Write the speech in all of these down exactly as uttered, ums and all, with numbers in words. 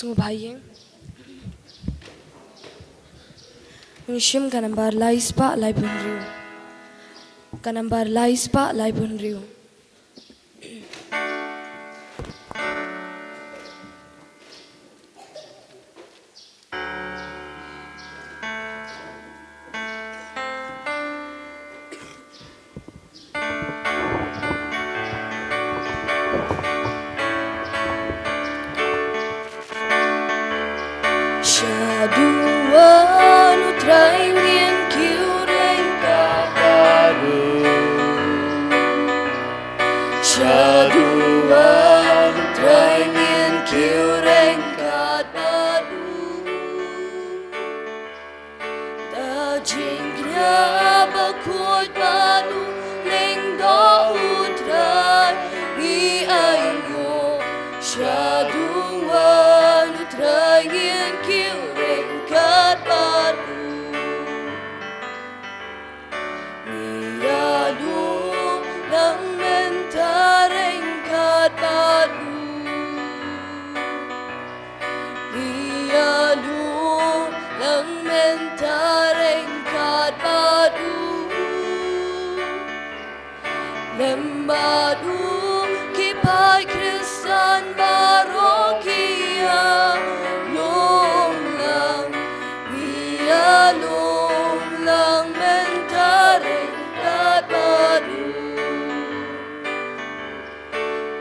Sngewbha ïing. Ngi shim ka nambar lai spah laiphew hynriew. Ka nambar lai spah laiphew hynriew. Shaduwan u Trai ngin kiew ryngkat bad u. Shaduwan u Trai ngin kiew ryngkat bad u. Da jingkñia bakhuid bad u, lyngdoh u Trai ngi ainguh. Shaduwan u Trai ngin kiew ryngkat bad u. Ngi ïalum lang mynta ryngkat bad u. Ngi ïalum lang mynta ryngkat bad u. Lem bad u ki paid Khristan baroh ki ïalum lang. Ngi ïalum lang mynta ryngkat bad u.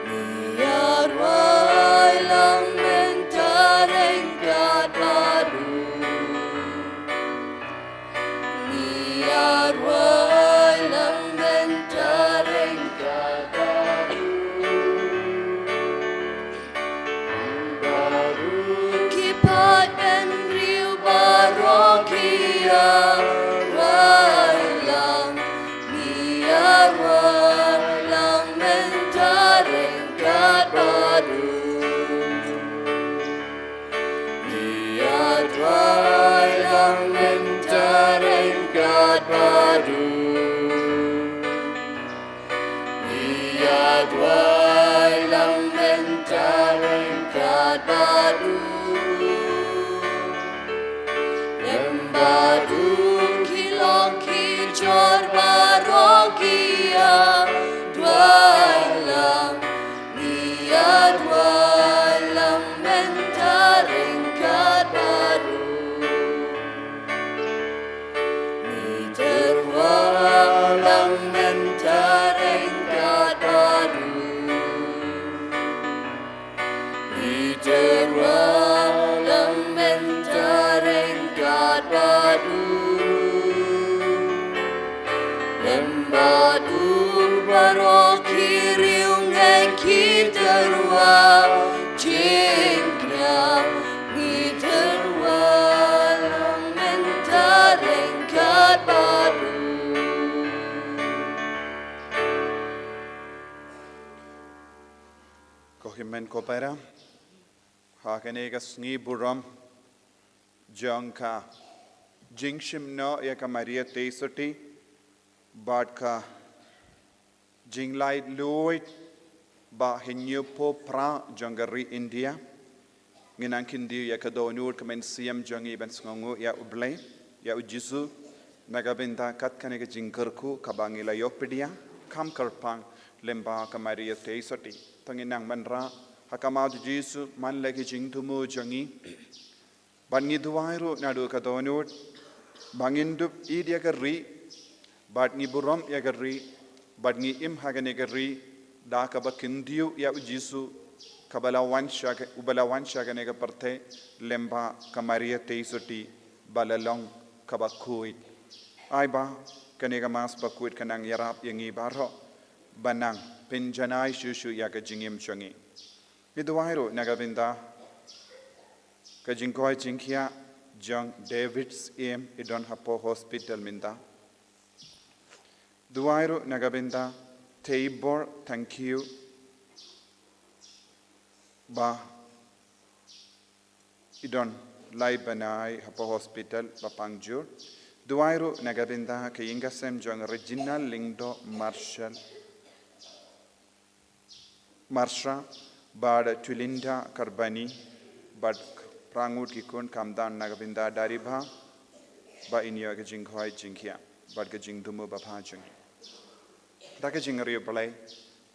Ngi ïarwai lang mynta ryngkat bad u. Ngi ïarwai lang mynta ryngkat bad u. Ki paid bynriew baroh ki ïarwai lang. Ngi ïarwai lang mynta ryngkat bad u. Ngi ïarwai lang mynta ryngkat bad u. Ngi ïarwai lang mynta ryngkat bad u. Lem bad u ki lok ki jor baroh ki ïarwai lang. Ngi ïarwai lang mynta ryngkat bad u. Ngi tyrwa lang mynta ryngkat bad u. Ngi tyrwa lang mynta ryngkat bad u. Lem bad u baroh ki riewngeit ki tyrwa jingkñia. Ngi tyrwa lang mynta ryngkat bad u. Ko hynmen ko para, ha kane ka sngi burom jong ka jingshim noh ïa ka Maria Theisotti bad ka jinglaitluid ba hynñiewphew phra jong ka ri India, ngin nang kyntiew ïa ka dohnud ka mynsiem jong ngi ban sngewnguh ïa U Blei, ïa U Jisu, na ka bynta kat kane ka jingkyrkhu kaba ngi la ïoh pdiang kham kyrpang lyngba ka Maria Theisotti. To ngin nang wanrah ha ka maw U Jisu man la ki jingthmu jong ngi. Bad ngi duwai ruh naduh ka dohnud ba ngin dup ïeit ïa ka ri, bad ngi burom ïa ka ri, bad ngi im ha kane ka ri da kaba kyntiew ïa U Jisu, kaba la wan sha ka, uba la wan sha kane ka pyrthei lyngba ka Maria Theisotti ba la long kaba khuid. Ai ba kane ka Mass bakhuid kan nang ïarap ïa ngi baroh ban nang pynjanai shuh shuh ïa ka jingim jong ngi. Ngi duwai ruh na ka bynta ka jingkoit jingkhiah jong David Syiem, i don hapoh hospital mynta. Duwai ruh na ka bynta Teibor Thangkhiew ba i don lai bnai hapoh hospital ba pang jur. Duwai ruh na ka bynta ka ïing ka sem jong Reginald Lyngdoh Marshall, Marshra, bad Tulinda Karbani, Bad pyrngut ki khun kam don na ka bynta dari bha, ba in ïoh ka jingkhwai jingkhiah bad ka jingdumu babha jong ngi. Da ka jingriewblei,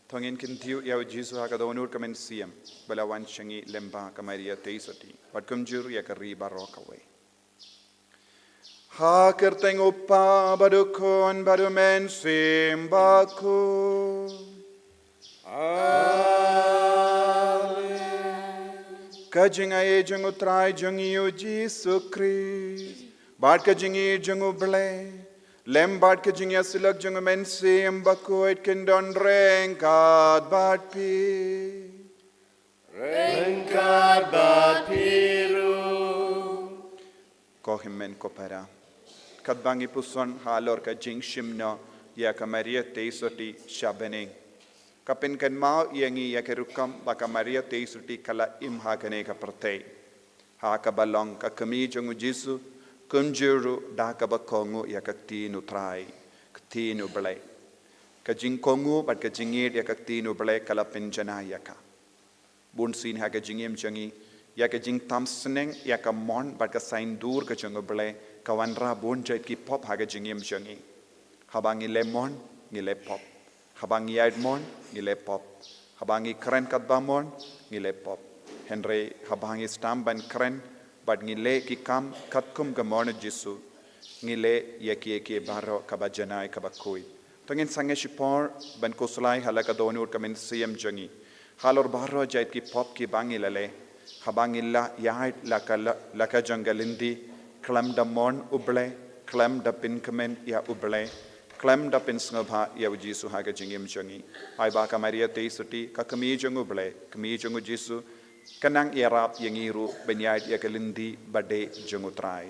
to ngin kyntiew ïa u Jisu ha ka dohnud ka mynsiem ba la wan sha ngi lyngba ka Maria Theisotti, bad kumjuh ïa ka ri baroh kawei. Ha kyrteng u Kpa bad u Khun bad u Mynsiem Bakhuid. Amen. Ka jingai jong u Trai jong ngi u Jisu Khrist, bad ka jingïeit jong u Blei, lem bad ka jingïasyllok jong u Mynsiem Bakhuid, kin don ryngkat bad phi. Ryngkat bad phi ruh. Ko hynmen ko para, katba ngi puson halor ka jingshim noh ïa ka Maria Theisotti sha bneng, ka pynkynmaw ïa ngi ïa ka rukom ba ka Maria Theisotti ka la im ha kane ka pyrthei, ha kaba long ka kmie jong u Jisu, kumjuh ruh da kaba kohnguh ïa ka ktien u Trai, ka ktien u Blei. Ka jingkohnguh bad ka jingïeit ïa ka ktien u Blei ka la pynjanai ïa ka. Bunsien ha ka jingim jong ngi, ïa ka jingtam sneng ïa ka mon bad ka saiñdur ka jong u Blei ka wanrah bun jait ki pop ha ka jingim jong ngi. Haba ngi leh mon, ngi leh pop. Haba ngi ïaid mon, ngi leh pop. Haba ngi kren katba mon, ngi leh pop. Hynrei haba ngi sdang ban kren bad ngi leh ki kam katkum ka mon u Jisu, ngi leh ïa kiei kiei baroh kaba janai kaba khuid. To ngin sangeh shipor ban khuslai ha la ka dohnud ka mynsiem jong ngi halor baroh jait ki pop kiba ngi la leh, haba ngi la ïaid la ka, la, la ka jong ka lynti, khlem da mon u Blei, khlem da pynkmen ïa u Blei, khlem da pynsngewbha ïa u Jisu ha ka jingim jong ngi. Ai ba ka Maria Theisotti, ka kmie jong u Blei, kmie jong u Jisu, kan nang ïarap ïa ngi ruh ban ïaid ïa ka lynti badei jong u Trai.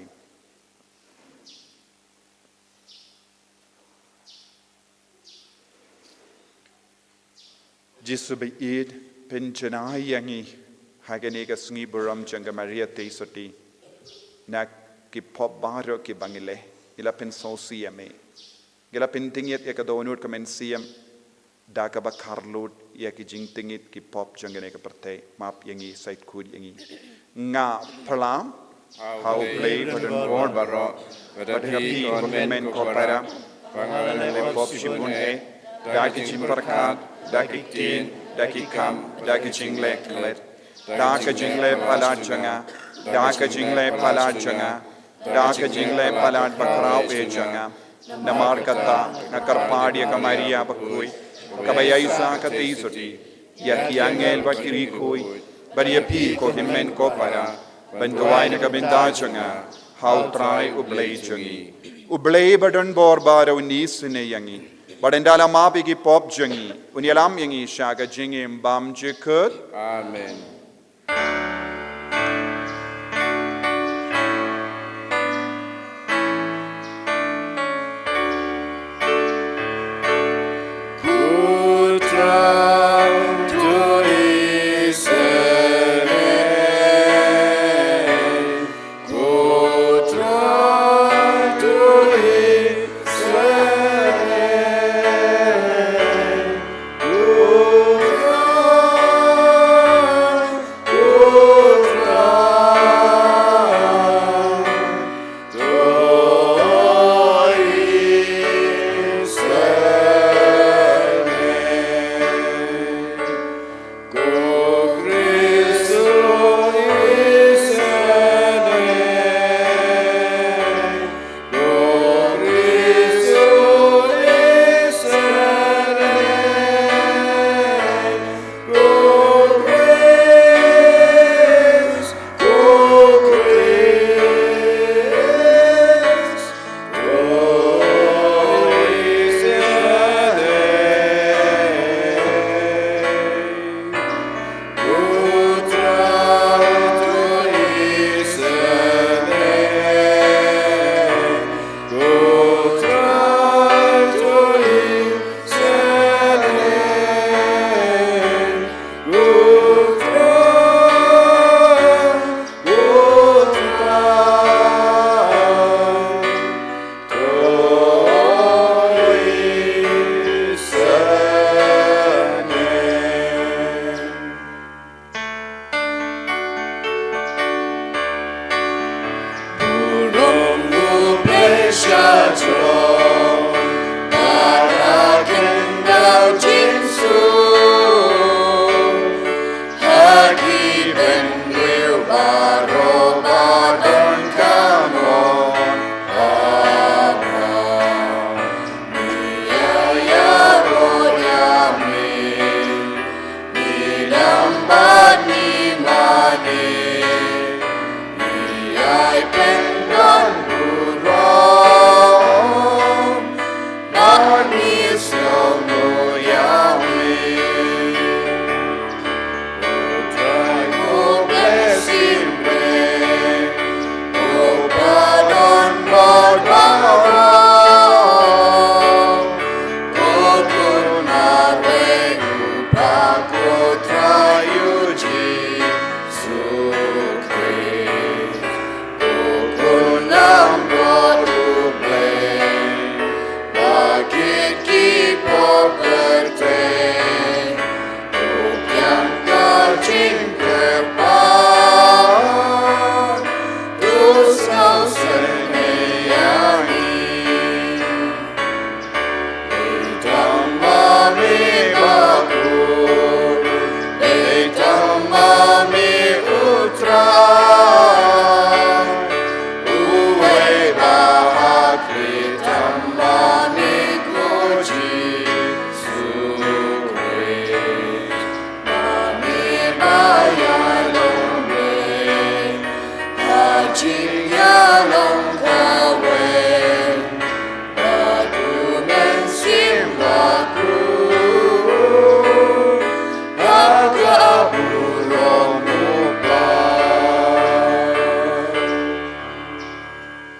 Jisu baieit, pynjanai ïa ngi ha kane ka sngi burom jong ka Maria Theisotti na ki pop baroh kiba ngi leh. Ngi la pynsngewsih ïa me. Ngi la pyntyngeit ïa ka dohnud ka mynsiem da kaba kharlut ïa ki jingtyngeit ki pop jong kane ka pyrthei. Map ïa ngi, sait khuid ïa ngi. Nga phla ha U Blei badonbor baroh, bad ha phi ko hynmen ko para, ba nga la leh pop shibun eh, da ki jingpyrkhat, da ki ktien, da ki kam, da ki jingleh klet, da ka jingleh palat jong nga, da ka jingleh palat jong nga, da ka jingleh palat bakhraw eh jong nga. Namar kata nga kyrpad ïa ka Maria bakhuid, kaba ïaisah ka Theisotti, ïa ki angel bad ki riewkhuid, bad ïa phi ko hynmen ko para, ban duwai na ka bynta jong nga ha U Trai U Blei jong ngi. U Blei badonbor baroh un isynei ïa ngi, bad un da la map ïa ki pop jong ngi, un ïalam ïa ngi sha ka jingim bymjukut. Amen. Sha jrong, ba la kyndaw jingsuk ha ki bynriew baroh ba donkam. Abraham, ïa ïaroh ïa me, ngi dang bad ngi mane, ngi ai pyndon burom, bad ngi sngewnguh ïa me. U Trai U Blei Symbai, U Kpa don bor baroh, ko khun marwei, U Kpa ko Trai U Jisu Khrist, ko Khun Langbrot U Blei, ba kit ki pop pyrthei, to pdiang ka jingkyrpad, to sngewsynei ïa ngi. Dei tang ma me ba khuid, dei tang ma me U Trai, uwei ba ha khlieh, tang ma me ko Jisu Khrist. Ma me ba ïalong Blei ha jingïalong kawei, bad U Mynsiem Bakhuid ha ka burom U Kpa.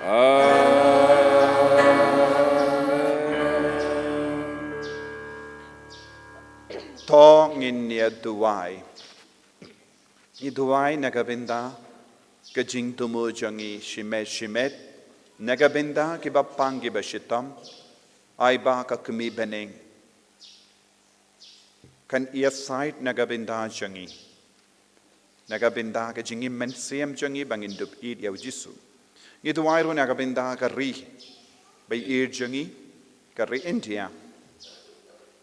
Amen. To ngin ïa duwai. Ngi duwai na ka bynta ka jingthmu jong ngi shimet shimet, na ka bynta kiba pang kiba shitom, ai ba ka kmie bneng kan ïasaid na ka bynta jong ngi, na ka bynta ka jingim mynsiem jong ngi ba ngin dup ïeit ïa U Jisu. Ngi duwai ruh na ka bynta ka ri ba ïeit jong ngi, ka ri India,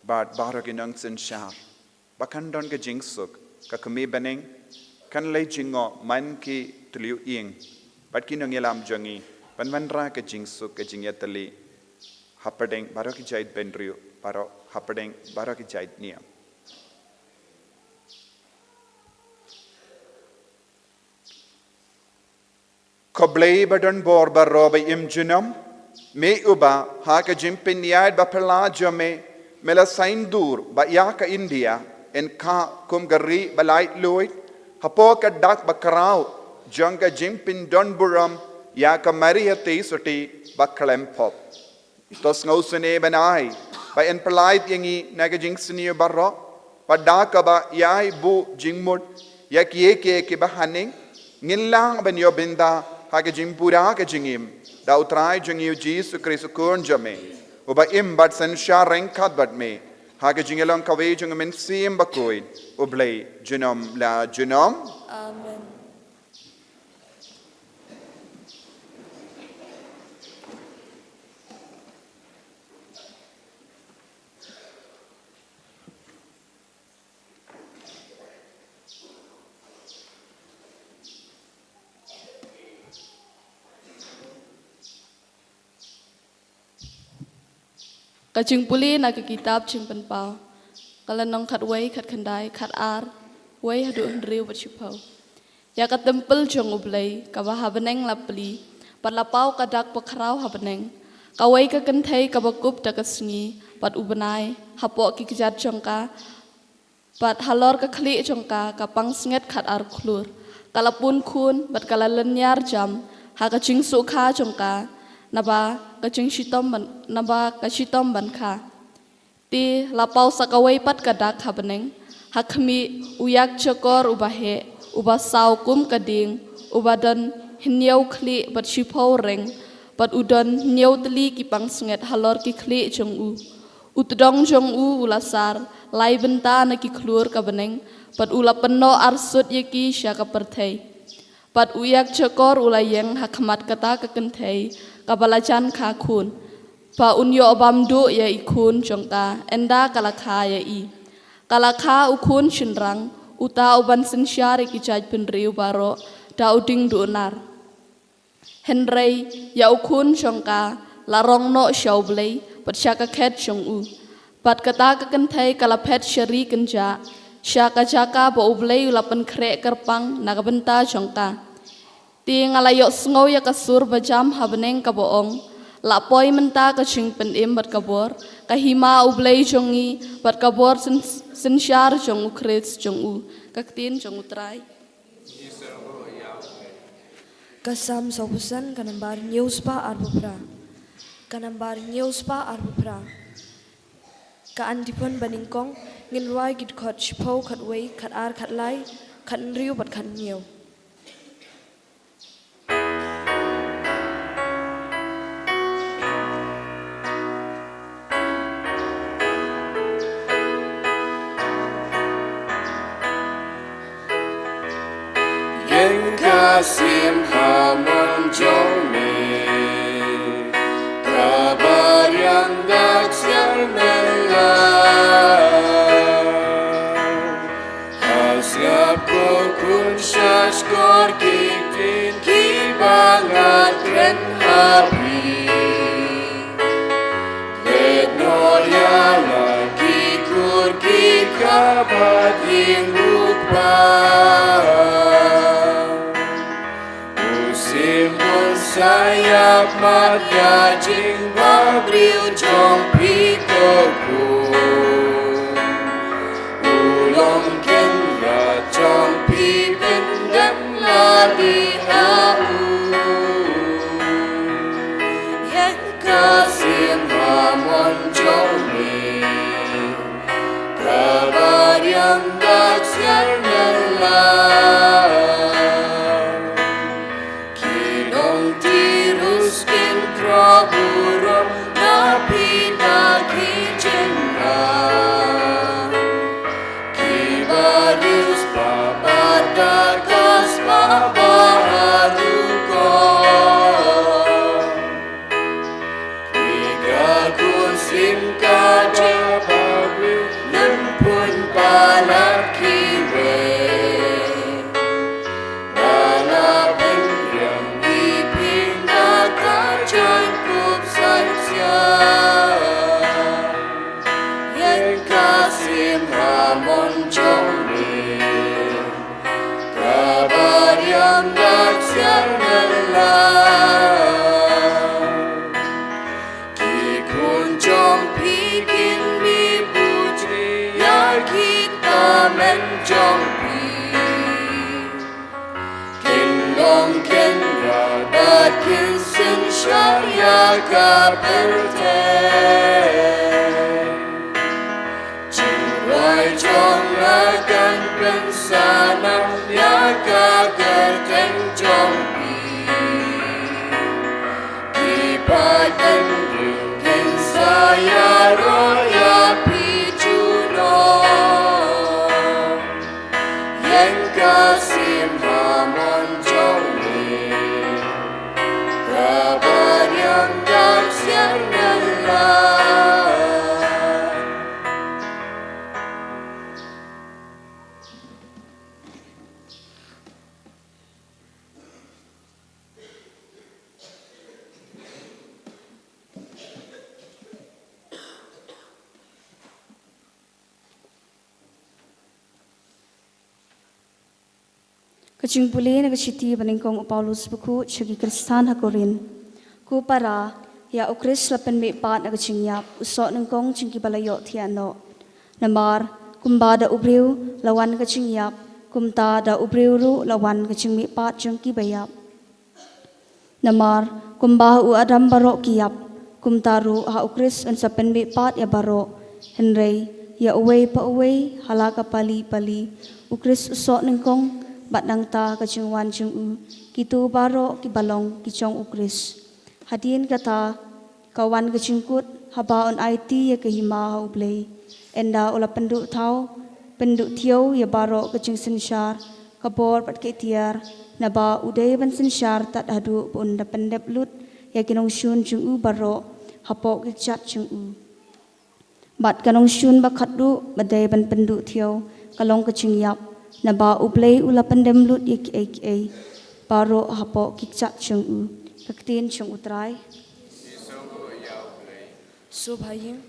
bad baroh ki nongsynshar, ba kan don ka jingsuk, ka kmie bneng kan leit jngoh man ki tliw ïing bad ki nongïalam jong ngi ban wanrah ka jingsuk, ka jingïatylli hapdeng baroh ki jaitbynriew, baroh hapdeng baroh ki jaitniam. Ko Blei ba don bor baroh ba im junom, me uba ha ka jingpynïaid baphylla jong me, me la saiñdur ba ïa ka India yn khah kum ka ri ba laitluid hapoh ka dak ba khraw jong ka jingpyndonburom ïa ka Mari Hati Sotti ba khlem pop. To sngewsynei ban ai ba yn pyllait ïa ngi na ka jingsniew baroh, bad da kaba ïai buh jingmut ïa kiei kiei kiba haneng, ngin lah ban ïoh bynta ha ka jingpura ka jingim da U Trai jong ngi U Jisu Khrist U Khun jong me, uba im bad synshar ryngkat bad me ha ka jingïalong kawei jong U Mynsiem Bakhuid, U Blei junom la junom. Amen. Ka jingpule na ka kitab Jingpynpaw, ka lynnong khatwei, khatkhyndai, khatar, wei haduh hynriew bad shiphew. Ïa ka templ jong U Blei kaba ha bneng la plie, bad la paw ka dak bakhraw ha bneng. Kawei ka kynthei kaba kup da ka sngi bad u bnai hapoh ki kjat jong ka, bad halor ka khlieh jong ka ka pansngiat khatar khlur. Ka la pun khun bad ka la lynñiar jam ha ka jingsukha jong ka, naba ka jingshitom ban, naba ka shitom ban kha. Te la paw sa kawei pat ka dak ha bneng. Ha khmih, u ïakjakor uba heh, uba saw kum ka dieng, uba don hynñiew khlieh bad shiphew reng, bad u don hynñiew tylli ki pansngiat halor ki khlieh jong u. U tdong jong u u la sar lai bynta na ki khlur ka bneng, bad u la pynnoh arsut ïa ki sha ka pyrthei. Bad u ïakjakor u la ïeng ha khmat kata ka kynthei, kaba la jan kha khun, ba un ïoh bam duh ïa i khun jong ka, ynda ka la kha ïa i. Ka la kha u khun shynrang, uta uban synshar ïa ki jaitbynriew baroh da u dieng duh nar. Hynrei ïa u khun jong ka la rong noh sha U Blei bad sha ka khet jong u. Bad kata ka kynthei ka la phet sha ri kynjah, sha ka jaka ba U Blei u la pynkhreh kyrpang na ka bynta jong ka. Te nga la ïohsngew ïa ka sur ba jam ha bneng kaba ong, la poi mynta ka jingpynim bad ka bor, ka hima U Blei jong ngi bad ka bor syn-, synshar jong U Khrist jong u, ka ktien jong U Trai. Ka Salm sawphew san, ka nambar hynñiew spah arphew phra. Ka nambar hynñiew spah arphew phra. Ka Antiphon banyngkong, ngin rwai ki dkhot shiphew, khatwei, khatar, khatlai, khathynriew bad khathynñiew. Ïeng ka sim ha mon jong me, kaba riam da ksiar nyngkong. Ha sngap ko khun, sha shkor ki ktien kiba nga kren ha phi. Leit noh ïa la ki kur ki kha bad ïing u kpa. U sim un sa ïap mat ïa jingbabriew jong phi ko khun. U long kynrad jong phi, pyndem lade ha u. Ïeng ka sim ha mon jong me, kaba riam da ksiar nyngkong. Ki nong Tirus kin khroh burom na phi da ki jingmut. Kiba riewspah bad da ka spah bahaduh. Ki ka khun sim ka jabab, lynpun palat kiwei. Ba la pynriam ïa phi na ka jaiñkup satia. Ïeng ka sim ha mon jong me, kaba riam da ksiar nyngkong. Ki khun jong phi kin mih buit ïa ki tymmen jong phi. Kin long kynrad bad kin synshar ïa ka pyrthei. Jingrwai jong nga kan pynsahnam ïa ka kyrteng jong phi. Ki paid bymman kin sa ïaroh ïa phi junom. Ïeng ka sim ha mon jong me, kaba riam da ksiar nyngkong. Ka jingpule na ka shithi ba nyngkong u Paulus bakhuid sha ki Khristan ha Korinth. Ko para, ïa u Khrist la pynmihpat na ka jingïap, u soh nyngkong jong kiba la ïohthiah noh. Namar, kumba da u briew la wan ka jingïap, kumta da u briew ruh la wan ka jingmihpat jong kiba ïap. Namar, kumba ha u Adam baroh ki ïap, kumta ruh ha u Khrist yn sa pynmihpat ïa baroh. Hynrei, ïa uwei pa uwei, ha la ka pali pali, u Khrist u soh nyngkong, bad nangta ka jingwan jong u, kito baroh kiba long ki jong u Khrist. Hadien kata, ka wan ka jingkut, haba un aiti ïa ka hima ha u Blei. Ynda u la pynduh thaw, pynduh thiaw ïa baroh ka jingsynshar, ka bor bad ka iktiar, naba u dei ban synshar tad haduh ba un da pyndep lut ïa ki nongshun jong u baroh hapoh ki kjat jong u. Bad ka nongshun ba khatduh ba dei ban pynduh thiaw ka long ka jingïap, naba U Blei u la pyndem lut ïa kiei kiei baroh hapoh ki kjat jong u. Ka ktien jong U Trai. Sngewbha ïing.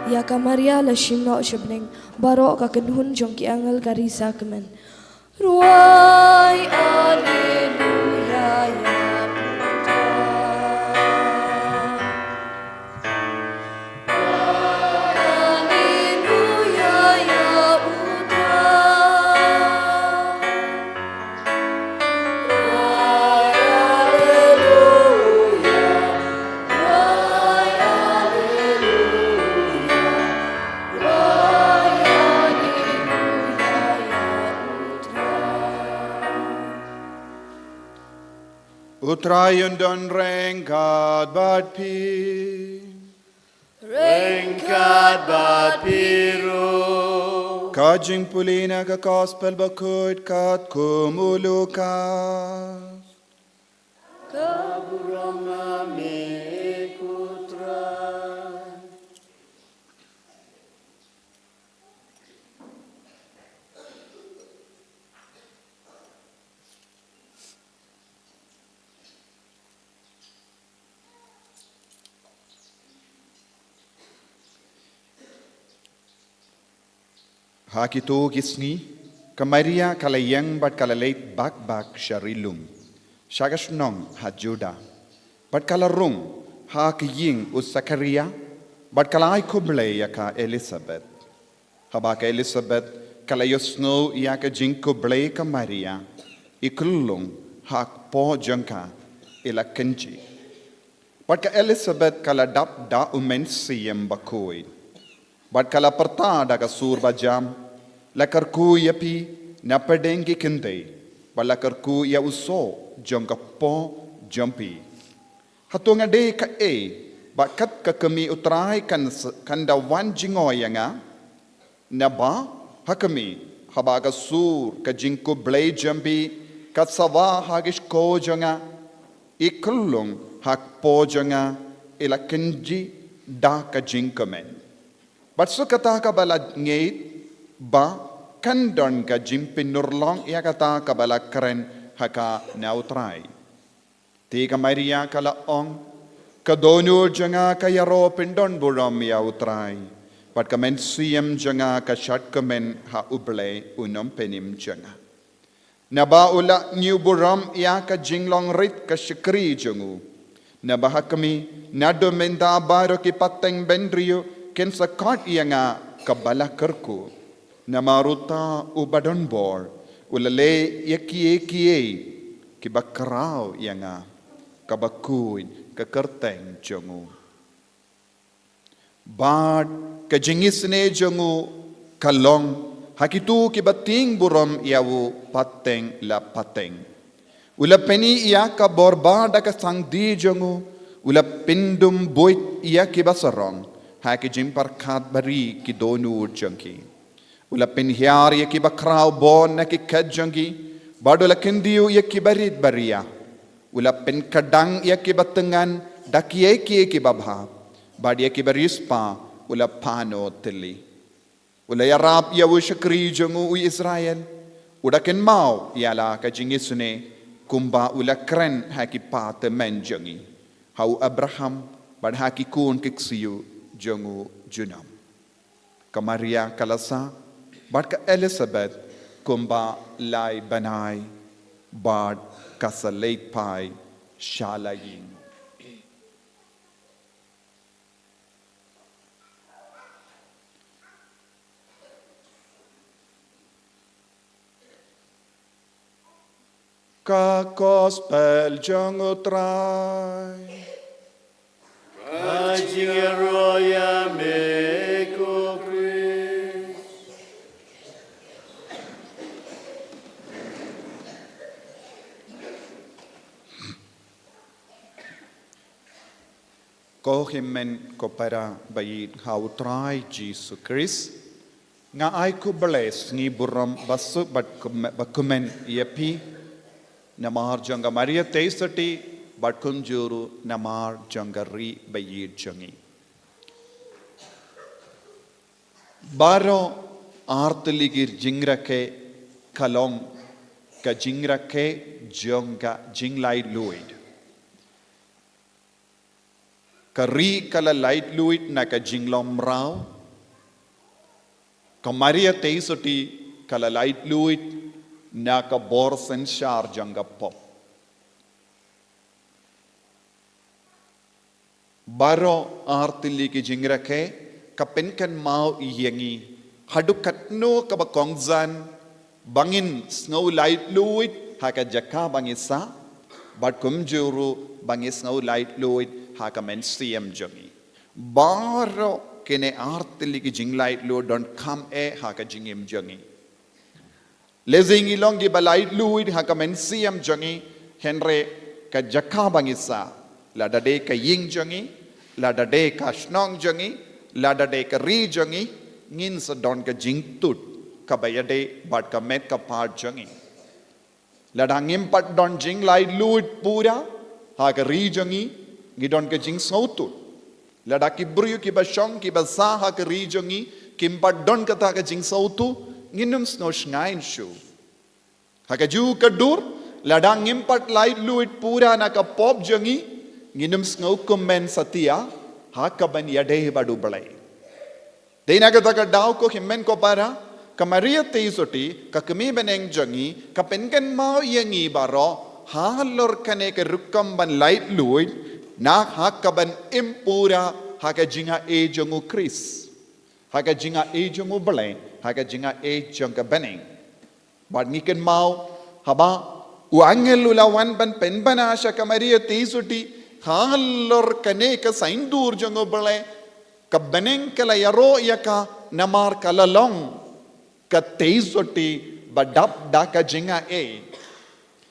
Ïa ka Maria la shim noh sha bneng, baroh ka kynhun jong ki angel ka risa kmen. Ruai Alleluia ïa U Trai. Alleluia ïa U Trai. Ruai Alleluia, ruai Alleluia, ruai Alleluia ïa U Trai. U Trai un don ryngkat bad phi. Ryngkat bad phi ruh. Ka jingpule na ka Gospel bakhuid katkum u Lukas. Ka burom ïa me ko Trai. Ha kito ki sngi, ka Maria ka la ïeng bad ka la leit bak bak sha ri lum, sha ka shnong ha Juda. Bad ka la rung ha ka ïing u Sakaria, bad ka la ai khublei ïa ka Elisabet. Haba ka Elisabet ka la ïohsngew ïa ka jingkhublei ka Maria, i khyllung ha kpoh jong ka i la kynjih. Bad ka Elisabet ka la dap da u Mynsiem Bakhuid. Bad ka la pyrta da ka sur bajam, la kyrkhu ïa phi na pdeng ki kynthei, bad la kyrkhu ïa u soh jong ka kpoh jong phi. Hato nga dei kaei, ba kat ka kmie U Trai kan s-, kan da wan jngoh ïa nga? Naba, ha khmih, haba ka sur ka jingkhublei jong phi ka sawa ha ki shkor jong nga, i khyllung ha kpoh jong nga i la kynjih da ka jingkmen. Bad suk kata kaba la ngeit ba kan don ka jingpynurlong ïa kata kaba la kren ha ka na U Trai. Te ka Maria ka la ong, ka dohnud jong nga ka ïaroh pyndonburom ïa U Trai, bad ka mynsiem jong nga ka shad kmen ha U Blei U Nongpynim jong nga. Naba u la ñiew burom ïa ka jinglong rit ka shakri jong u. Naba ha khmih, naduh mynta baroh ki pateng bynriew kin sa khot ïa nga kaba la kyrkhu. Namar uta uba don bor u la leh ïa kiei kiei kiba khraw ïa nga, kaba khuid ka kyrteng jong u. Bad ka jingisynei jong u ka long ha kito kiba tieng burom ïa u pateng la pateng. U la pyni ïa ka bor ba da ka sangdie jong u, u la pyndum buit ïa kiba sarong ha ki jingpyrkhat ba ri ki dohnud jong ki. U la pynhiar ïa kiba khraw bor na ki khet jong ki, bad u la kyndiew ïa kiba rit ba ria. U la pynkdang ïa kiba tyngan da kiei kiei kiba bha, bad ïa kiba riewspah u la phano tylli. U la ïarap ïa u shakri jong u, u Israel, u da kynmaw ïa la ka jingisynei, kumba u la kren ha ki kpa tymmen jong ngi, ha u Abraham, bad ha ki khun ki ksiew jong u junom. Ka Maria ka la sah bad ka Elisabet kumba lai bnai, bad ka sa leit phai sha la ïing. Ka Gospel jong U Trai. Ka jingïaroh ïa me ko Khrist. Ko hynmen ko para ba ïeit ha U Trai Jisu Khrist. Nga ai khublei sngi burom ba suk bad kum-, ba kumne ïa phi. Namar jong ka Maria Theisotti bad kumjuh ruh namar jong ka ri ba ïeit jong ngi. Baroh artylli ki jingrakhe ka long ka jingrakhe jong ka jinglaitluid. Ka ri ka la laitluid na ka jinglong mraw. Ka Maria Theisotti ka la laitluid na ka bor synshar jong ka pop. Baroh artylli ki jingrakhe ka pynkynmaw ïa ngi haduh katno kaba kongsan ba ngin sngew laitluid ha ka jaka ba ngi sah, bad kumjuh ruh ba ngi sngew laitluid ha ka mynsiem jong ngi. Baroh kine artylli ki jinglaitluid donkam eh ha ka jingim jong ngi. Lehse ngi long kiba laitluid ha ka mynsiem jong ngi, hynrei ka jaka ba ngi sah, lada dei ka ïing jong ngi, lada dei ka shnong jong ngi, lada dei ka ri jong ngi, ngin sa don ka jingtut kaba ïadei bad ka met ka phad jong ngi. Lada ngim pat don jinglaitluid pura ha ka ri jong ngi, ngi don ka jingsngewthuh. Lada ki briew kiba shong kiba sah ha ka ri jong ngi kim pat don kata ka jingsngewthuh, ngin ym sngew shngaiñ shuh. Ha kajuh ka dur, lada ngim pat laitluid pura na ka pop jong ngi, ngin ym sngew kmen satia ha kaban ïadei bad U Blei. Dei na kata ka daw ko hynmen ko para, ka Maria Theisotti, ka kmie bneng jong ngi, ka pynkynmaw ïa ngi baroh halor kane ka rukom ban laitluid, na ha kaban im pura ha ka jingai jong U Khrist, ha ka jingai jong U Blei, ha ka jingai jong ka bneng. Bad ngi kynmaw haba u angel u la wan ban pynbna sha ka Maria Theisotti halor kane ka saiñdur jong U Blei, ka bneng ka la ïaroh ïa ka namar ka la long ka Theisotti ba dap da ka jingai.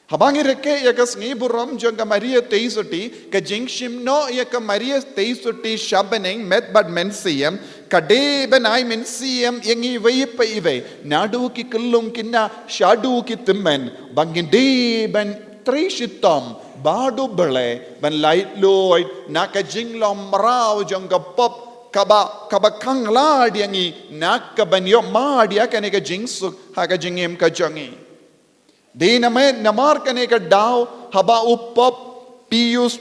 Haba ngi rakhe ïa ka sngi burom jong ka Maria Theisotti, ka jingshim noh ïa ka Maria Theisotti sha bneng met bad mynsiem, ka dei ban ai mynsiem ïa ngi iwei pa iwei, naduh ki khyllung khynnah shaduh ki tymmen, ba ngin dei ban trei shitom bad U Blei ban laitluid na ka jinglong mraw jong ka pop kaba, kaba khanglad ïa ngi na kaban ïoh mad ïa kane ka jingsuk ha ka jingim ka jong ngi. Dei namar, namar kane ka daw haba u Pop Pius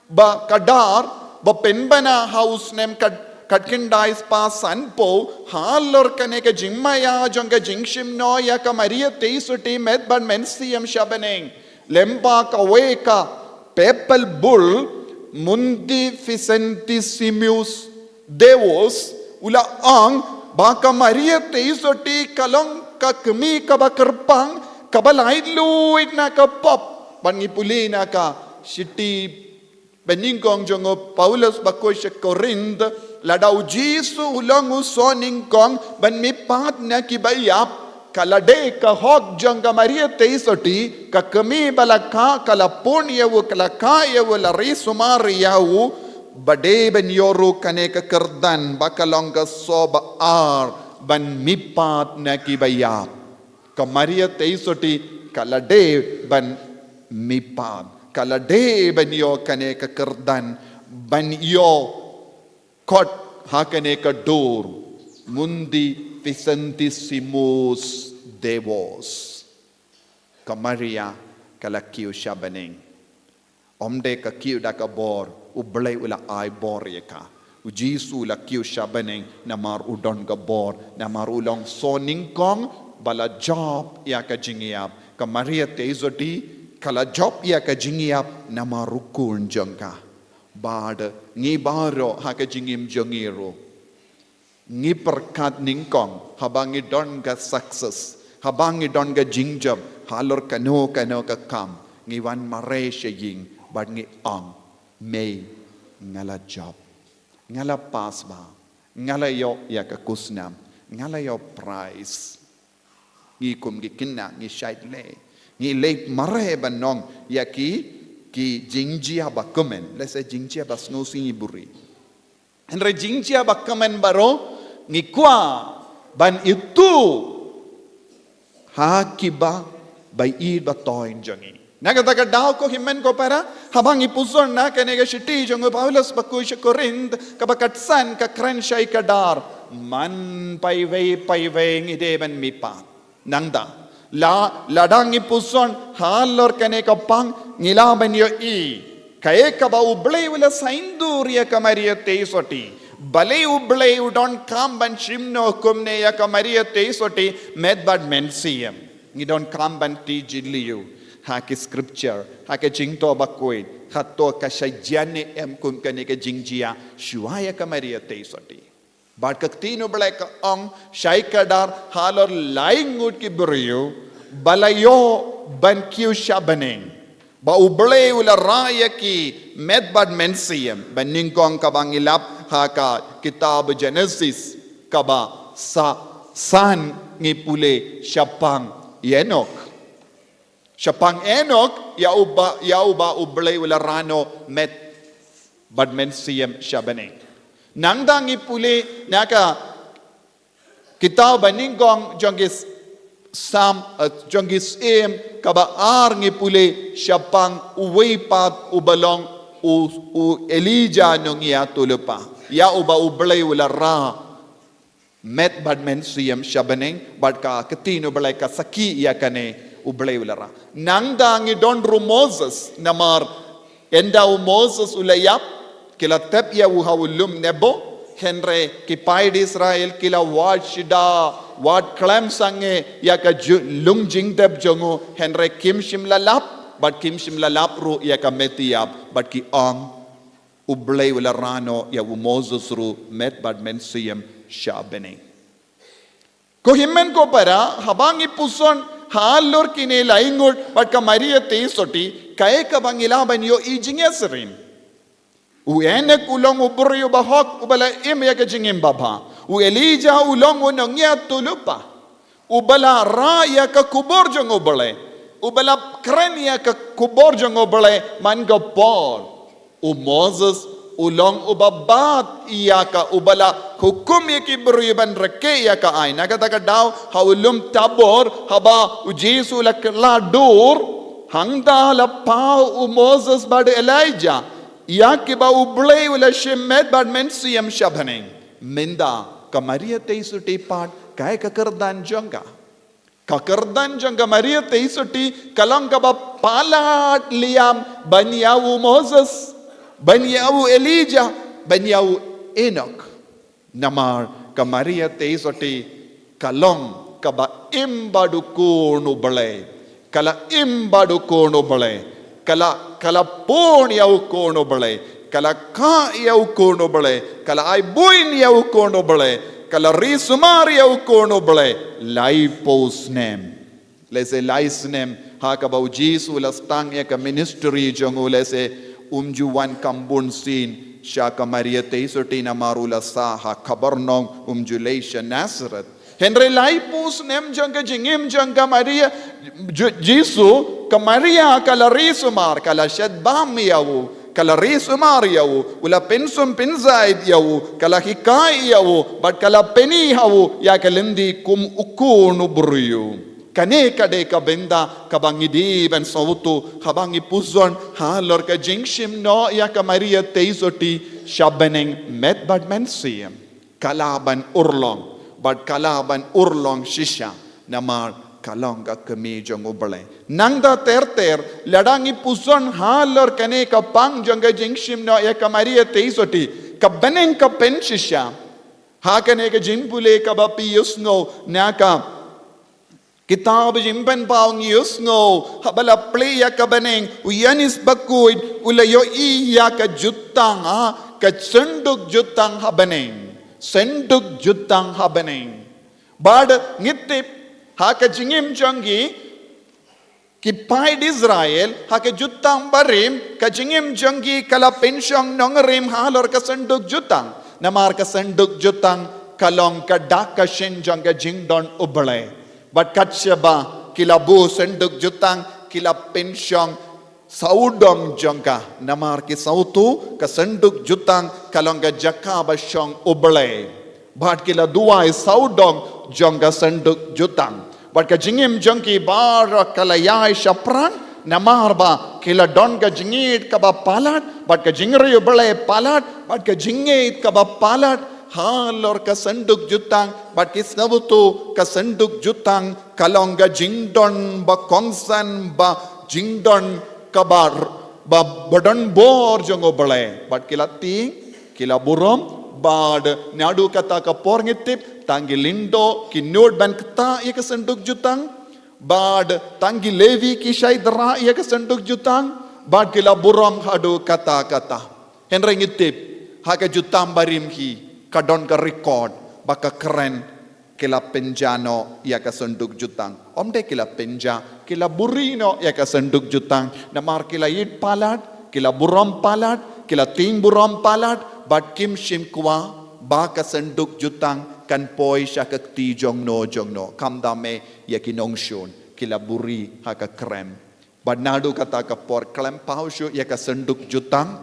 ba khatar ba pynbna ha u snem khat, khatkhyndai spah sanphew halor kane ka jingmaïa jong ka jingshim noh ïa ka Maria Theisotti met bad mynsiem sha bneng. Lyngba kawei ka papal bull, Mundi Vicentissimus Deus, u la ong ba ka Maria Theisotti ka long ka kmie kaba kyrpang, kaba laitluid na ka pop. Ban ngi pule na ka shithi banyngkong jong u Paulus ba koit sha Korinth, lada u Jisu u long u soh nyngkong ban mihpat na kiba ïap, ka la dei ka hok jong ka Maria Theisotti, ka kmie ba la kha, ka la pun ïa u, ka la kha ïa u, la ri sumar ïa u, ba dei ban ïoh ruh kane ka kyrdan ba ka long ka soh ba ar ban mihpat na kiba ïap. Ka Maria Theisotti ka la dei ban mihpat, ka la dei ban ïoh kane ka kyrdan ban ïoh khot ha kane ka dur, Mundi Vicentissimus Deus. Ka Maria ka la kiew sha bneng. Ym dei ka kiew da ka bor, U Blei u la ai bor ïa ka. U Jisu u la kiew sha bneng namar u don ka bor, namar u long soh nyngkong ba la jop ïa ka jingïap. Ka Maria Theisotti ka la jop ïa ka jingïap namar u khun jong ka. Bad ngi baroh ha ka jingim jong ngi ruh, ngi pyrkhat nyngkong haba ngi don ka success, Haba ngi don ka jingjop halor kano kano ka kam, ngi wan mareh sha ïing bad ngi ong, Mei, nga la jop, nga la pass ba, nga la ïoh ïa ka khusnam, nga la ïoh prize. Ngi kum ki khynnah ngi shait leh, ngi leh mareh ban ong ïa ki, ki jingjia ba kmen, lehse jingjia ba sngewsih ngi buhrieh. Hynrei jingjia ba kmen baroh ngi kwah ban ithuh ha kiba, ba ïeit ba toiñ jong ngi. Na kata ka daw ko hynmen ko para, haba ngi pyrshang na kane ka shithi jong u Paulus bakhuid sha Korinth, kaba khatsan, ka kren shai kdar, man paiwei paiwei ngi dei ban mihpat. Nangta, la, lada ngi pyrshang halor kane ka pang, ngi lah ban ïohi kaei kaba U Blei u la saiñdur ïa ka Maria Theisotti. Balei U Blei u donkam ban shim noh kumne ïa ka Maria Theisotti, met bad mynsiem. Ngi donkam ban tip jylliew ha ki scripture, ha ka Jingthoh Bakhuid, hato ka shah jan ne em kum kane ka jingjia shuwa ïa ka Maria Theisotti. Bad ka Ktien U Blei ka ong shai kdar halor lai ngut ki briew ba la ïoh ban kiew sha bneng, ba U Blei u la rah ïa ki met bad mynsiem, ba nyngkong kaba ngi lap ha ka kitab Genesis, kaba sa, san ngi pule shaphang Enok. Shaphang Enok, ïa uba, ïa uba U Blei u la rah noh met bad mynsiem sha bneng. Nangta ngi pule na ka kitab ba nyngkong jong ki s-, Salm, eh, jong ki Syiem kaba ar ngi pule shaphang uwei pat uba long u, u Elijah nongïathuhlypa, ïa uba U Blei u la rah met bad mynsiem sha bneng, bad ka Ktien U Blei ka sakhi ïa kane, U Blei u la rah. Nangta ngi don ruh Moses, namar ynda u Moses u la ïap, ki la tep ïa u ha u lum Nebo, hynrei ki paid Israel ki la wad shida, wad khlem sangeh ïa ka ju-, lung jingtep jong u, hynrei kim shym la lap, bad kim shym la lap ruh ïa ka met ïap, bad ki ong, U Blei u la rah noh ïa u Moses ruh met bad mynsiem sha bneng. Ko hynmen ko para, haba ngi pyrshang halor kine lai ngut bad ka Maria Theisotti, kaei kaba ngi lah ban ïohi jingïasyriem. U Enok u long u briew uba hok, uba la im ïa ka jingim babha. U Elijah u long u nongïathuhlypa, uba la rah ïa ka khubor jong U Blei, uba la kren ïa ka khubor jong U Blei man ka por. U Moses u long uba bat ïa ka, uba la hukum ïa ki briew ban rakhe ïa ka aiñ. Na kata ka daw ha u lum Tabor, haba U Jisu u la kylla dur, hangta la paw u Moses bad Elijah ïa kiba U Blei u la shim met bad mynsiem sha bneng. Mynta ka Maria Theisotti pat, kaei ka kyrdan jong ka? Ka kyrdan jong ka Maria Theisotti ka long kaba palat liam ban ïa u Moses, ban ïa u Elijah, ban ïa u Enok. Namar ka Maria Theisotti ka long kaba im bad u Khun U Blei. Ka la im bad u Khun U Blei. Ka la, ka la pun ïa u Khun U Blei. Ka la kah ïa u Khun U Blei. Ka la ai buin ïa u Khun U Blei. Ka la ri sumar ïa u Khun U Blei. Laiphew snem. Lehse lai snem ha kaba U Jisu u la sdang ïa ka ministry jong u, lehse um ju wan kham bun sien sha ka Maria Theisotti namar u la sah ha Kapernaum, um ju leit sha Nazareth. Hynrei laiphew snem jong ka jingim jong ka Maria, Ju-, Jisu, ka Maria ka la ri sumar, ka la shet bam ïa u, ka la ri sumar ïa u, u la pynsum pynjait ïa u, ka la hikai ïa u, bad ka la pyni ha u ïa ka lynti kum u khun u briew. Kane ka dei ka bynta kaba ngi dei ban sngewthuh haba ngi pyrshang halor ka jingshim noh ïa ka Maria Theisotti sha bneng met bad mynsiem. Ka lah ban urlong, bad ka lah ban urlong shisha, namar ka long ka kmie jong U Blei. Nangta ter ter, lada ngi pyrshang halor kane ka pang jong ka jingshim noh ïa ka Maria Theisotti, ka bneng ka pynshisha. Ha kane ka jingpule kaba phi ïohsngew na ka kitab Jingpynpaw ngi ïohsngew, haba la plie ïa ka bneng, u Ïoannis Bakhuid u la ïohi ïa ka jutang, ha, ka synduk jutang ha bneng. Synduk jutang ha bneng. Bad ngi tip, Ha ka jingim jong ki, ki paid Israel, ha ka jutang barim, ka jingim jong ki ka la pynshong nongrim halor ka sanduk jutang. Namar ka sanduk jutang ka long ka dak ka shin jong ka jingdon U Blei. Bad katba ki la buh sanduk jutang, ki la pynshong sawdong jong ka. Namar ki sawtu ka sanduk jutang ka long ka jaka ba shong U Blei. Bad ki la duwai sawdong jong ka sanduk jutang. Bad ka jingim jong ki baroh ka la ïai shaphrang, namar ba ki la don ka jingïeit kaba palat, bad ka jingriewblei palat, bad ka jingïeit kaba palat halor ka sanduk jutang, bad ki sngewthuh ka sanduk jutang ka long ka jingdon ba kongsan, ba jingdon kaba, ba, ba don bor jong U Blei. Bad ki la tieng, ki la burom, bad naduh kata ka por ngi tip, tang ki lyngdoh ki nud ban ktah ïa ka sanduk jutang, bad tang ki Levi ki shait rah ïa ka sanduk jutang, bad ki la burom haduh katta katta. Hynrei ngi tip, ha ka jutang barim hi, ka don ka record ba ka kren ki la pynjah noh ïa ka sanduk jutang. Ym dei ki la pynjah, ki la buri noh ïa ka sanduk jutang. Namar ki la ïeit palat, ki la burom palat, ki la tieng burom palat, bad kim shym kwah ba ka sanduk jutang kan poi sha ka kti jongno jongno. Kham da me ïa ki nongshun, ki la buri ha ka krem. Bad naduh kata ka por khlem paw shuh ïa ka sanduk jutang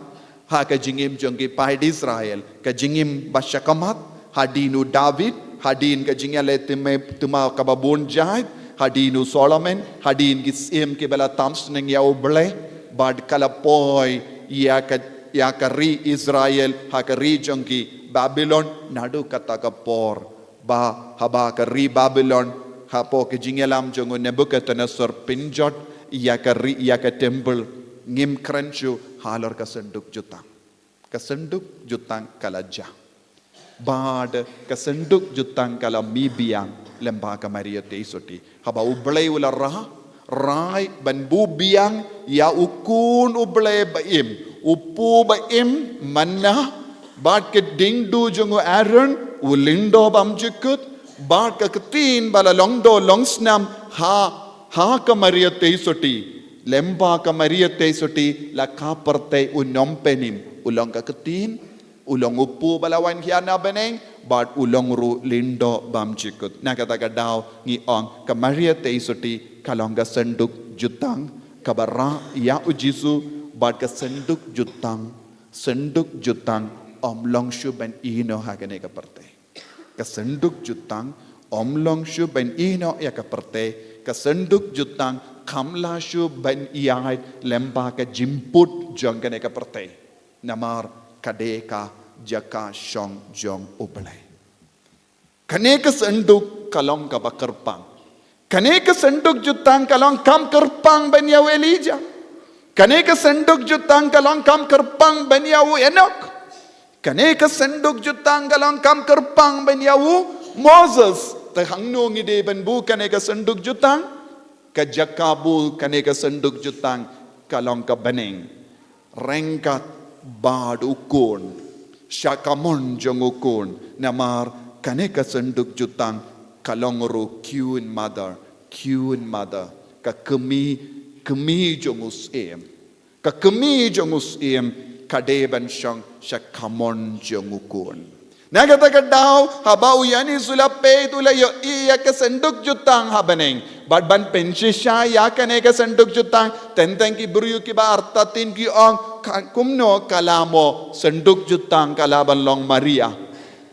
ha ka jingim jong ki paid Israel, ka jingim ba shakhmat, hadien u David, hadien ka jingïaleh tymmen, tymmen kaba bun jait, hadien u Solomon, hadien ki syiem kiba la tam sneng ïa U Blei, bad ka la poi ïa ka, ïa ka ri Israel ha ka ri jong ki Babilon. Naduh kata ka por ba haba ka ri Babilon, hapoh ka jingïalam jong u Nebuchadnezzar pynjot ïa ka ri, ïa ka temple, ngim kren shuh halor ka sanduk jutang. Ka sanduk jutang ka la jah. Bad ka sanduk jutang ka la mih biang lyngba ka Maria Theisotti. Haba U Blei u la rai, rai ban buh biang ïa u khun U Blei ba im, u kpu ba im, manna, bad ka diengduh jong u Aaron, u lyngdoh bymjukut, bad ka ktien ba la long doh long snam ha, ha ka Maria Theisotti. Lyngba ka Maria Theisotti la kha pyrthei u nongpynim, u long ka ktien, u long u kpu ba la wan khia na bneng, bad u long ruh lyngdoh bymjukut. Na kata ka daw ngi ong ka Maria Theisotti ka long ka sanduk jutang kaba rah ïa u Jisu, bad ka sanduk jutang, sanduk jutang ym long shuh ban ïehnoh ha kane ka pyrthei. Ka sanduk jutang ym long shuh ban ïehnoh ïa ka pyrthei, ka sanduk jutang kam lah shuh ban ïaid lyngba ka jingput jong kane ka pyrthei. Namar ka dei ka jaka shong jong U Blei. Kane ka sanduk ka long kaba kyrpang. Kane ka sanduk jutang ka long kam kyrpang ban ïa u Elijah. Kane ka sanduk jutang ka long kam kyrpang ban ïa u Enok. Kane ka sanduk jutang ka long kam kyrpang ban ïa u Moses. Te hangno ngi dei ban buh kane ka sanduk jutang? Ka jaka buh kane ka sanduk jutang ka long ka bneng ryngkat bad u khun, sha kamon jong u khun. Namar kane ka sanduk jutang ka long ruh Queen Mother, Queen Mother, ka kmie, kmie jong u syiem. Ka kmie jong u syiem ka dei ban shong sha kamon jong u khun. Na kata ka daw, haba u Ïanis u la peit, u la ïohi ïa ka sanduk jutang ha bneng, bad ban pynshisha ïa kane ka sanduk jutang, teng teng ki briew kiba artatien ki ong, ka, kumno ka lah mo sanduk jutang ka lah ban long Maria?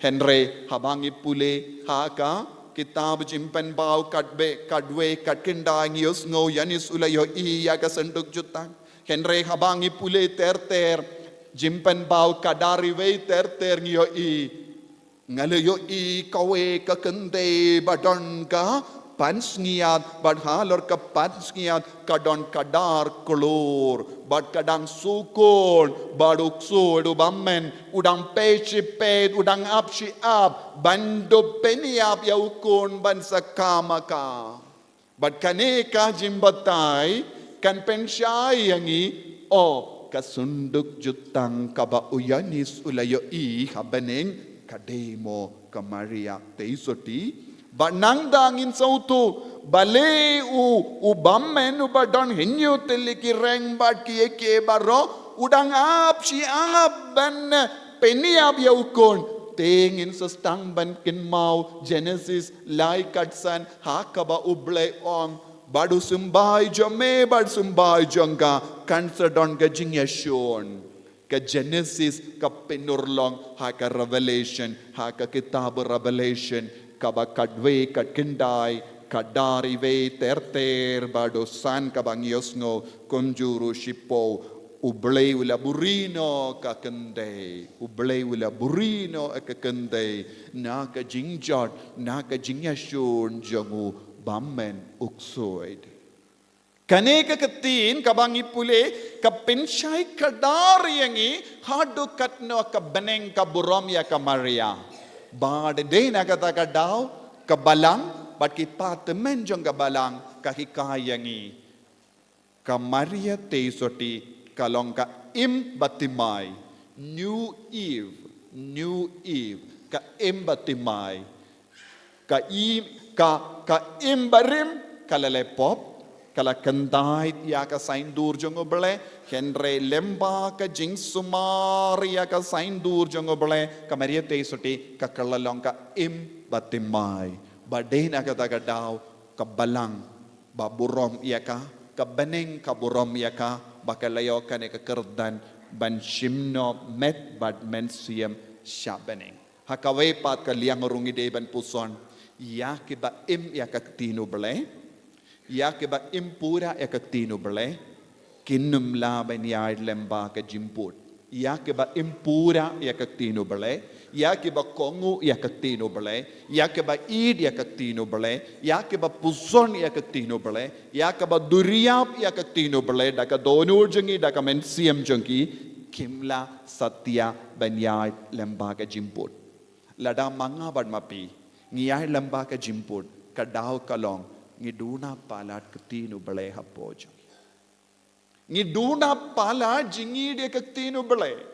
Hynrei haba ngi pule ha ka kitab Jingpynpaw khatbeh, khatwei, khatkhyndai, ngi ïohsngew u Ïanis u la ïohi ïa ka sanduk jutang. Hynrei haba ngi pule ter ter Jingpynpaw khatar, wei ter ter ngi ïohi, nga la ïohi kawei ka kynthei ba don ka pansngiat, bad halor ka pansngiat ka don khatar klur, bad ka dang shu khun, bad u ksuid u bymmen u dang peit shi peit, u dang ap shi ap ban dup pynïap ïa u khun ban sa kha ma ka. Bad kane ka jingbatai kan pynshai ïa ngi, o, ka sanduk jutang kaba u Ïanis u la ïohi ha bneng ka dei mo ka Maria Theisotti? Bad nangta ngin sngewthuh Balei u, u bymmen uba don hynñiew tylli ki reng bad kiei kiei baroh, u dang ap shi ap ban pynïap ïa u khun. Te ngin sa sdang ban kynmaw Genesis lai khatsan, ha kaba U Blei u ong, bad u symbai jong me bad symbai jong nga kan sa don ka jingïashun. Ka Genesis ka pynurlong ha ka Revelation, ha ka kitab Revelation, kaba khatwei, khatkhyndai, khatar, iwei ter ter bad u san, kaba ngi ïohsngew kumjuh ruh shiphew. U Blei u la buhrieh noh ka kynthei. U Blei u la buhrieh noh ka kynthei na ka jingjot, na ka jingïashun jong u bymmen u ksuid. Kane ka ktien kaba ngi pule ka pynshai kdar ïa ngi haduh katno ka bneng ka burom ïa ka Maria. Bad dei na kata ka daw ka balang bad ki patymmen jong ka balang ka hikai ïa ngi. Ka Maria Theisotti ka long ka im ba thymmai. New Eve, New Eve, ka im ba thymmai. Ka im, ka, ka im barim ka la leh pop, ka la kyntait ïa ka saiñdur jong U Blei, hynrei lyngba ka jingsumar ïa ka saiñdur jong U Blei, ka Maria Theisotti ka kylla long ka im ba thymmai. Bad dei na kata ka daw ka balang ba burom ïa ka, ka bneng ka burom ïa ka, ba ka la ïoh kane ka kyrdan ban shim noh met bad mynsiem sha bneng. Ha kawei pat ka liang ruh ngi dei ban puson ïa kiba im ïa ka ktien U Blei, ïa kiba im pura ïa ka ktien U Blei, kin ym lah ban ïaid lyngba ka jingput. Ïa kiba im pura ïa ka ktien U Blei, ïa kiba kohnguh ïa ka ktien U Blei, ïa kiba ïeit ïa ka ktien U Blei, ïa kiba puson ïa ka ktien U Blei, ïa kiba duriap ïa ka ktien U Blei da ka dohnud jong ki, da ka mynsiem jong ki, kim lah satia ban ïaid lyngba ka jingput. Lada ma nga bad ma phi ngi ïaid lyngba ka jingput, ka daw ka long ngi duna palat ka ktien U Blei hapoh jong ngi. Ngi duna palat jingïeit ïa ka ktien U Blei.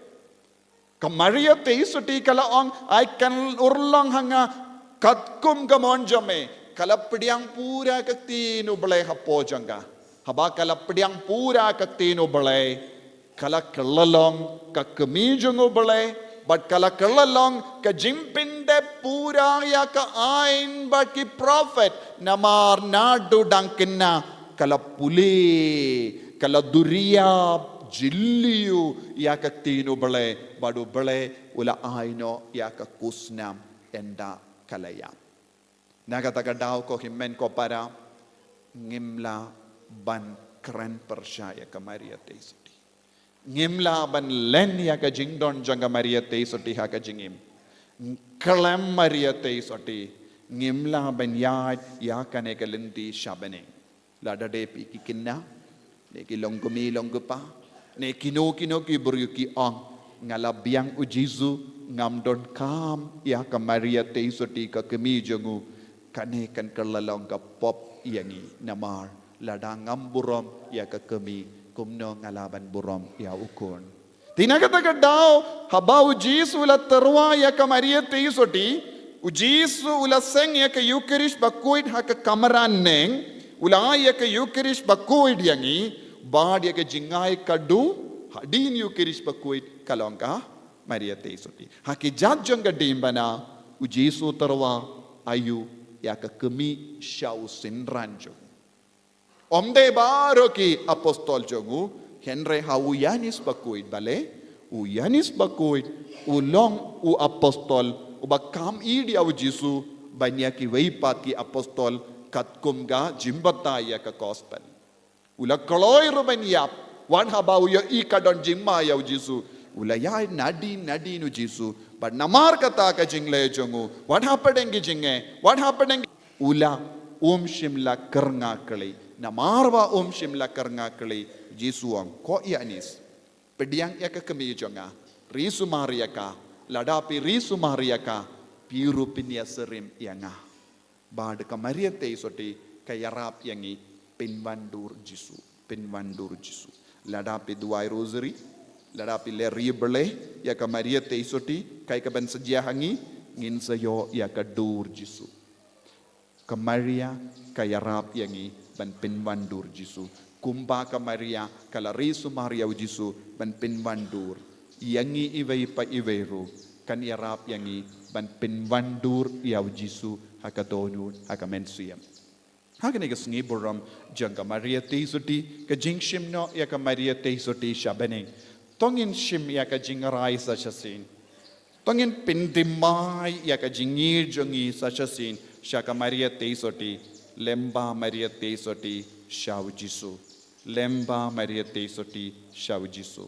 Ka Maria Theisotti ka la ong, ai kan urlong ha nga katkum ka mon jong me. Ka la pdiang pura ka ktien U Blei hapoh jong ka. Haba ka la pdiang pura ka ktien U Blei, ka la kylla long ka kmie jong U Blei, bad ka la kylla long ka jingpyndep pura ïa ka aiñ bad ki prophet, namar naduh dang khynnah ka la pule, ka la duriap jylliew ïa ka ktien U Blei, bad U Blei u la ai noh ïa ka khusnam ynda ka la ïap. Na kata ka daw ko hynmen ko para, ngim lah ban kren pyrshah ïa ka Maria Theisotti. Ngim lah ban len ïa ka jingdon jong ka Maria Theisotti ha ka jingim. Khlem Maria Theisotti ngim lah ban ïaid ïa kane ka lynti sha bneng. Lada dei phi ki khynnah, ne ki long kmie long kpa, ne kino kino ki briew ki ong, nga la biang U Jisu, ngam donkam ïa ka Maria Theisotti ka kmie jong u, kane kan kylla long ka pop ïa ngi namar lada ngam burom ïa ka kmie, kumno nga lah ban burom ïa u khun. Te na kata ka daw, haba U Jisu u la tyrwa ïa ka Maria Theisotti, U Jisu u la seng ïa ka Eukharist bakhuid ha ka kamra neng, u la ai ïa ka Eukharist bakhuid ïa ngi, bad ïa ka jingai kadu hadien Eukharist bakhuid ka long ka Maria Theisotti. Ha ki jait jong ka diengphna, U Jisu u tyrwa aïu ïa ka kmie sha u synran jong u. Ym dei baroh ki apostol jong u, hynrei ha u Ïoannis bakhuid, balei? U Ïoannis bakhuid u long u apostol uba kam ïeit ïa U Jisu ban ïa kiwei pat ki apostol, katkum ka jingbatai ïa ka gospel. U la kloi ruh ban ïap, wat haba u ïohi ka don jingma ïa U Jisu, u la ïaid nadien nadien U Jisu, bad namar kata ka jingleh jong u, wat hapdeng ki jingeh, wat hapdeng, u la, um shym la kyrngah khlei. Namar ba um shym la kyrngah khlei, Jisu u ong, ko Ïoannis, pdiang ïa ka kmie jong nga, ri sumar ïa ka. Lada phi ri sumar ïa ka, phi ruh phin ïasyriem ïa nga. Bad ka Maria Theisotti ka ïarap ïa ngi, pynwandur Jisu, pynwandur Jisu. Lada phi duwai rosary, lada phi leh ri Blei ïa ka Maria Theisotti, kaei kaban sa jia ha ngi? Ngin sa ïoh ïa ka dur Jisu. Ka Maria ka ïarap ïa ngi ban pynwandur Jisu. Kumba ka Maria ka la ri sumar ïa u Jisu ban pynwandur ïa ngi iwei pa iwei ruh, kan ïarap ïa ngi ban pynwandur ïa u Jisu ha ka dohnud, ha ka mynsiem. Ha kane ka sngi burom jong ka Maria Theisotti, ka jingshim noh ïa ka Maria Theisotti sha bneng. To ngin shim ïa ka jingrai sa shisien. To ngin pynthymmai ïa ka jingïeit jong ngi sa shisien sha ka Maria Theisotti, lyngba Maria Theisotti sha u Jisu. Lyngba Maria Theisotti sha u Jisu.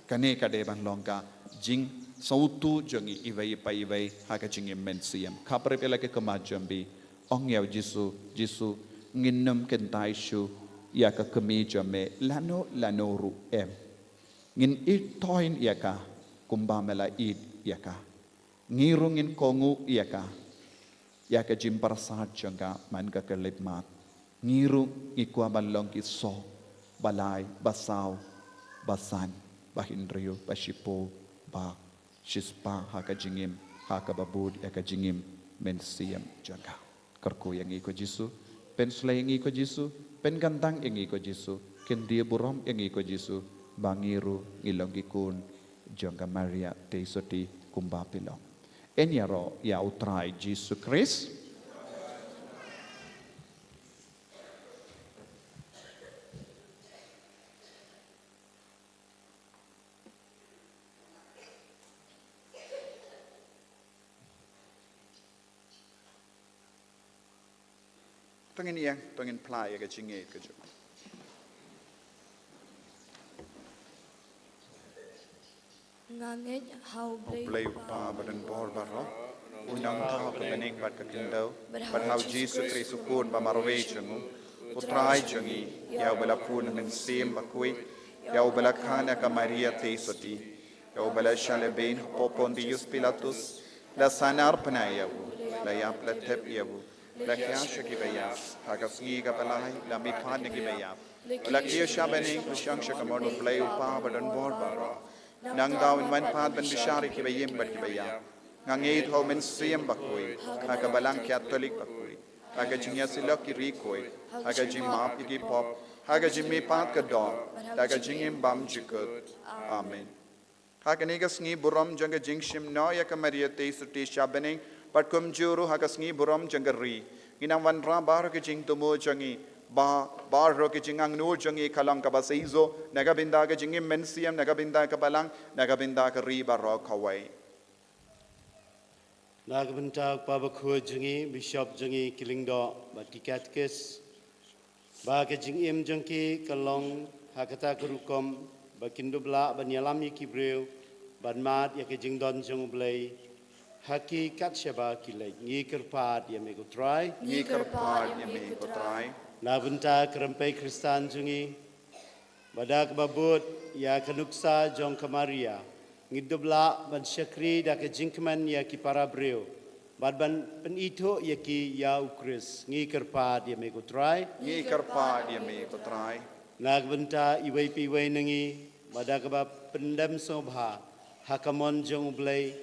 Kane ka dei ban long ka jingsngewthuh jong ngi iwei pa iwei ha ka jingim mynsiem. Khapra phi la ka khmat jong phi. Ong ïa u Jisu, Jisu, ngin ym kyntait shuh ïa ka kmie jong me lano lano ruh em. Ngin ïeit toin ïa ka kumba me la ïeit ïa ka. Ngi ruh ngin kohnguh ïa ka, ïa ka jingpyrsad jong ka man ka khyllipmat. Ngi ruh ngi kwah ban long ki soh ba lai, ba saw, ba san, ba hynriew, ba shiphew, ba shispah ha ka jingim, ha kaba bud ïa ka jingim mynsiem jong ka. Kyrkhu ïa ngi ko Jisu, pynshlei ïa ngi ko Jisu, pynkyntang ïa ngi ko Jisu, kyntiew burom ïa ngi ko Jisu, ba ngi ruh ngi long ki khun jong ka Maria Theisotti kumba phi long. Yn ïaroh ïa u Trai Jisu Khrist. To ngin ïeng, to ngin phla ïa ka jingïeit ka jong. Nga ngeit ha U Blei U Kpa ba don bor baroh, U Nongthaw ka bneng bad ka khyndew, bad ha U Jisu Khrist U Khun ba marwei jong U, U Trai jong ngi, ïa uba la pun Mynsiem Bakhuid, ïa uba la kha na ka Maria Theisotti, ïa uba la shah lehbeiñ hapoh Pontius Pilatus, la sahnarphna ïa U, la ïap la thep ïa U, la khia sha kiba ïap, ha ka sngi kaba lai la mihpat na kiba ïap, la kiew sha bneng, la shong sha kamon U Blei U Kpa ba don bor baroh. Nangta Un wan pat ban bishar ïa kiba im bad kiba ïap. Nga ngeit ha U Mynsiem Bakhuid, ha ka Balang Katholik bakhuid, ha ka jingïasyllok ki riewkhuid, ha ka jingmap ïa ki pop, ha ka jingmihpat ka doh, ha ka jingim bymjukut. Amen. Ha kane ka sngi burom jong ka jingshim noh ïa ka Maria Theisotti sha bneng, bad kumjuh ruh ha ka sngi burom jong ka ri, ngi nang wanrah baroh ki jingthmu jong ngi, ba baroh ki jingangnud jong ngi ka long kaba seisoh na ka bynta ka jingim mynsiem, na ka bynta ka Balang, na ka bynta ka ri baroh kawei. Na ka bynta U Kpa Bakhuid jong ngi, Bishop jong ngi, ki lyngdoh bad ki katekis, ba ka jingim jong ki kan long ha kata ka rukom ba kin dup lah ban ïalam ïa ki briew ban mad ïa ka jingdon jong U Blei ha ki kat shaba ki leit. Ngi kyrpad ïa me ko Trai. Ngi kyrpad ïa me ko Trai. Na ka bynta ka rympei Khristan jong ngi, ba da kaba bud ïa ka nuksa jong ka Maria, ngin dup lah ban shakri da ka jingkmen ïa ki para briew, bad ban pynithuh ïa ki ïa U Khrist. Ngi kyrpad ïa me ko Trai. Ngi kyrpad ïa me ko Trai. Na ka bynta iwei pa iwei na ngi, ba da kaba pyndem sngewbha ha ka mon jong U Blei,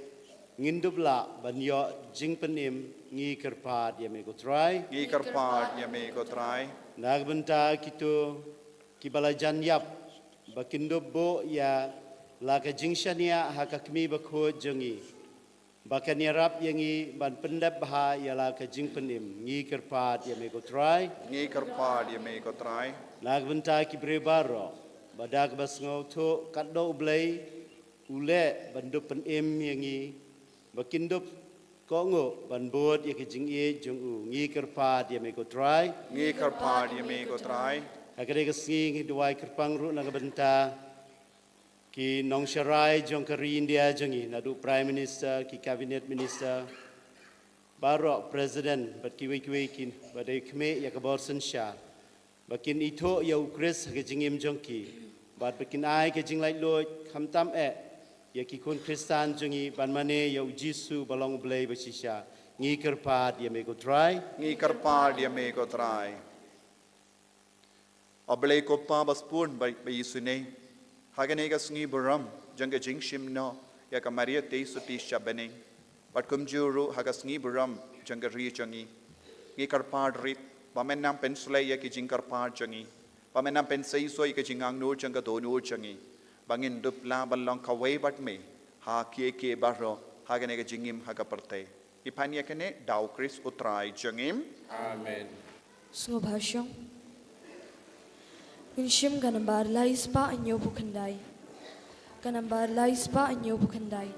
ngin dup lah ban ïoh jingpynim. Ngi kyrpad ïa me ko Trai. Ngi kyrpad ïa me ko Trai. Na ka bynta kito kiba la jan ïap, ba kin dup buh ïa la ka jingshaniah ha ka Kmie Bakhuid jong ngi, ba kan ïarap ïa ngi ban pyndep bha ïa la ka jingpynim. Ngi kyrpad ïa me ko Trai. Ngi kyrpad ïa me ko Trai. Na ka bynta ki briew baroh, ba da kaba sngewthuh katno U Blei u leh ban dup pynim ïa ngi, ba kin dup kohnguh ban bud ïa ka jingïeit jong U. Ngi kyrpad ïa me ko Trai. Ngi kyrpad ïa me ko Trai. Ha kane ka sngi ngi duwai kyrpang ruh na ka bynta ki nongsharai jong ka ri India jong ngi, naduh Prime Minister, ki Cabinet Minister, baroh President bad kiwei kiwei kiba dei khmih ïa ka bor synshar, ba kin ithuh ïa U Khrist ha ka jingim jong ki, bad ba kin ai ka jinglaitluid khamtam eh ïa ki khun Khristan jong ngi ban mane ïa U Jisu ba long U Blei ba shisha. Ngi kyrpad ïa me ko Trai. Ngi kyrpad ïa me ko Trai. A Blei ko Pa ba sbun ba, ba isynei, ha kane ka sngi burom jong ka jingshim noh ïa ka Maria Theisotti sha bneng, bad kumjuh ruh ha ka sngi burom jong ka ri jong ngi, Ngi kyrpad rit ba men nang pynshlei ïa ki jingkyrpad jong ngi, ba men nang pynseisoh ïa ki jingangnud jong ka dohnud jong ngi, ba ngin dup lah ban long kawei bad me ha kiei kiei baroh ha kane ka jingim ha ka pyrthei. Ngi pan ïa kane da U Khrist U Trai jong ngi. Amen. Sngewbha shong. Ngan shim ka nambar lai spah hynñiewphew khyndai. Ka nambar lai spah hynñiewphew khyndai.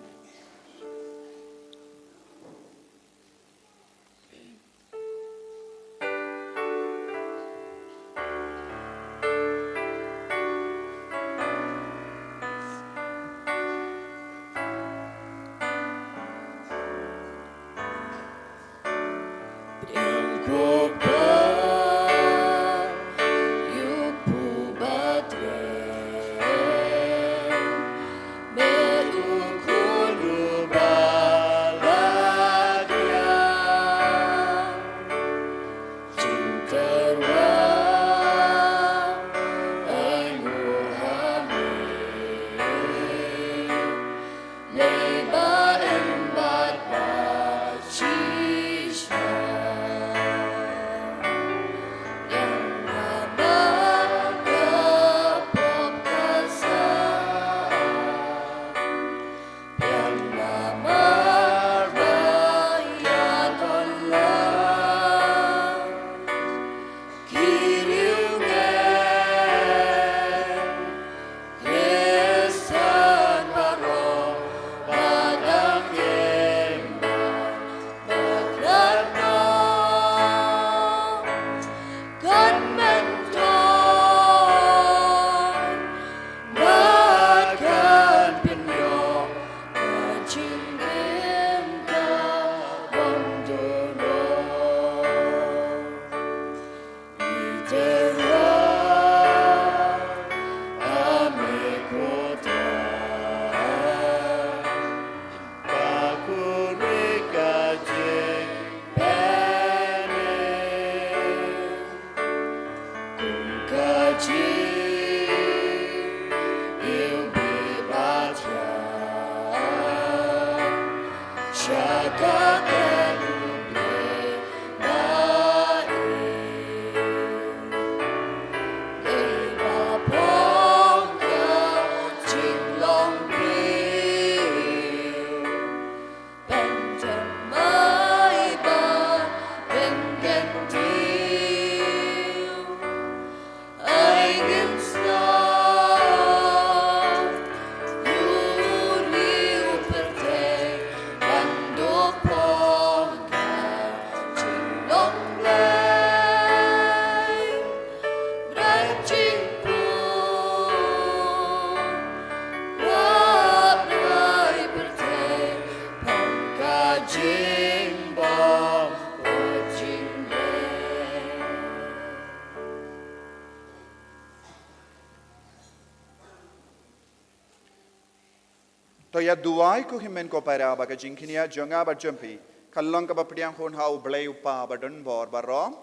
To ïa duwai ko hynmen ko para ba ka jingkñia jong nga bad jong phi kan long kaba pdiang hun ha U Blei U Kpa badonbor baroh.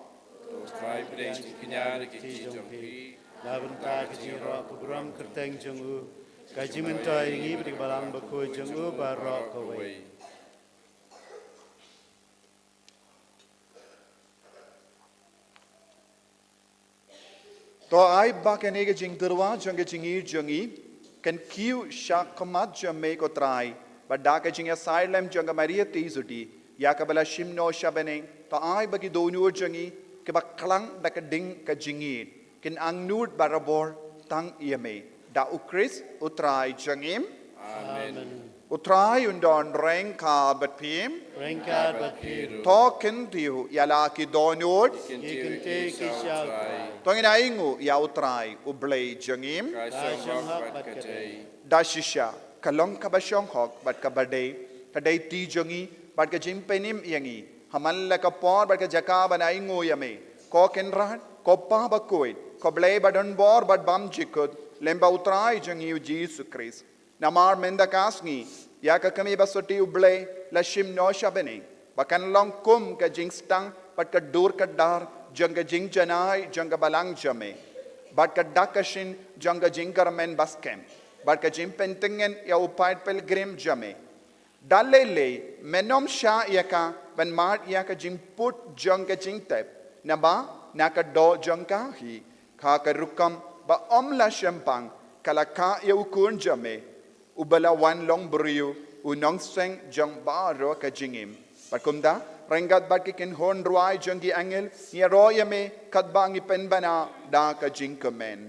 To Trai pdiang jingkñia da ki kti jong phi. Na bynta ka jingïaroh ka burom kyrteng jong u, ka jingmyntoi ïa ngi bad ïa ka Balang Bakhuid jong u baroh kawei. To ai ba kane ka jingtyrwa jong ka jingïeit jong ngi kan kiew shakhmat jong me ko Trai, bad da ka jingïasaid lem jong ka Maria Theisotti ïa kaba la shim noh sha bneng, to ai ba ki dohnud jong ngi kiba klang da ka ding ka jingïeit kin angnud barabor tang ïa me. Da U Khrist U Trai jong ngi. Amen. U Trai un don ryngkat bad phi. Ryngkat bad phi ruh. To kyntiew ïa la ki dohnud. Ki kyntiew ki sha U Trai. To ngin ainguh ïa U Trai U Blei jong ngi. Ka shong hok bad ka dei. Da shisha ka long kaba shong hok bad kaba dei, ka dei kti jong ngi bad ka jingpynim ïa ngi ha man la ka por bad ka jaka ban ainguh ïa me, ko Kynrad, ko Kpa Bakhuid, ko Blei badonbor bad bymjukut, lem bad U Trai jong ngi U Jisu Khrist. Namar mynta ka sngi ïa ka kmie basotti U Blei la shim noh sha bneng, ba kan long kum ka jingsdang bad ka dur ka dar jong ka jingjanai jong ka Balang jong me, bad ka dak ka shin jong ka jingkyrmen baskhem, bad ka jingpyntngen ïa u paid pilgrim jong me. Da lei lei men ym shah ïa ka ban mad ïa ka jingput jong ka jingtep, naba na ka doh jong ka hi, ha ka rukom ba ym la shempang, ka la kah ïa u Khun jong me, uba la wan long briew, u nongseng jong baroh ka jingim. Bad kumta, ryngkat bad ki kynhun rwai jong ki angel, ngi ïaroh ïa me, katba ngi pynbna da ka jingkmen.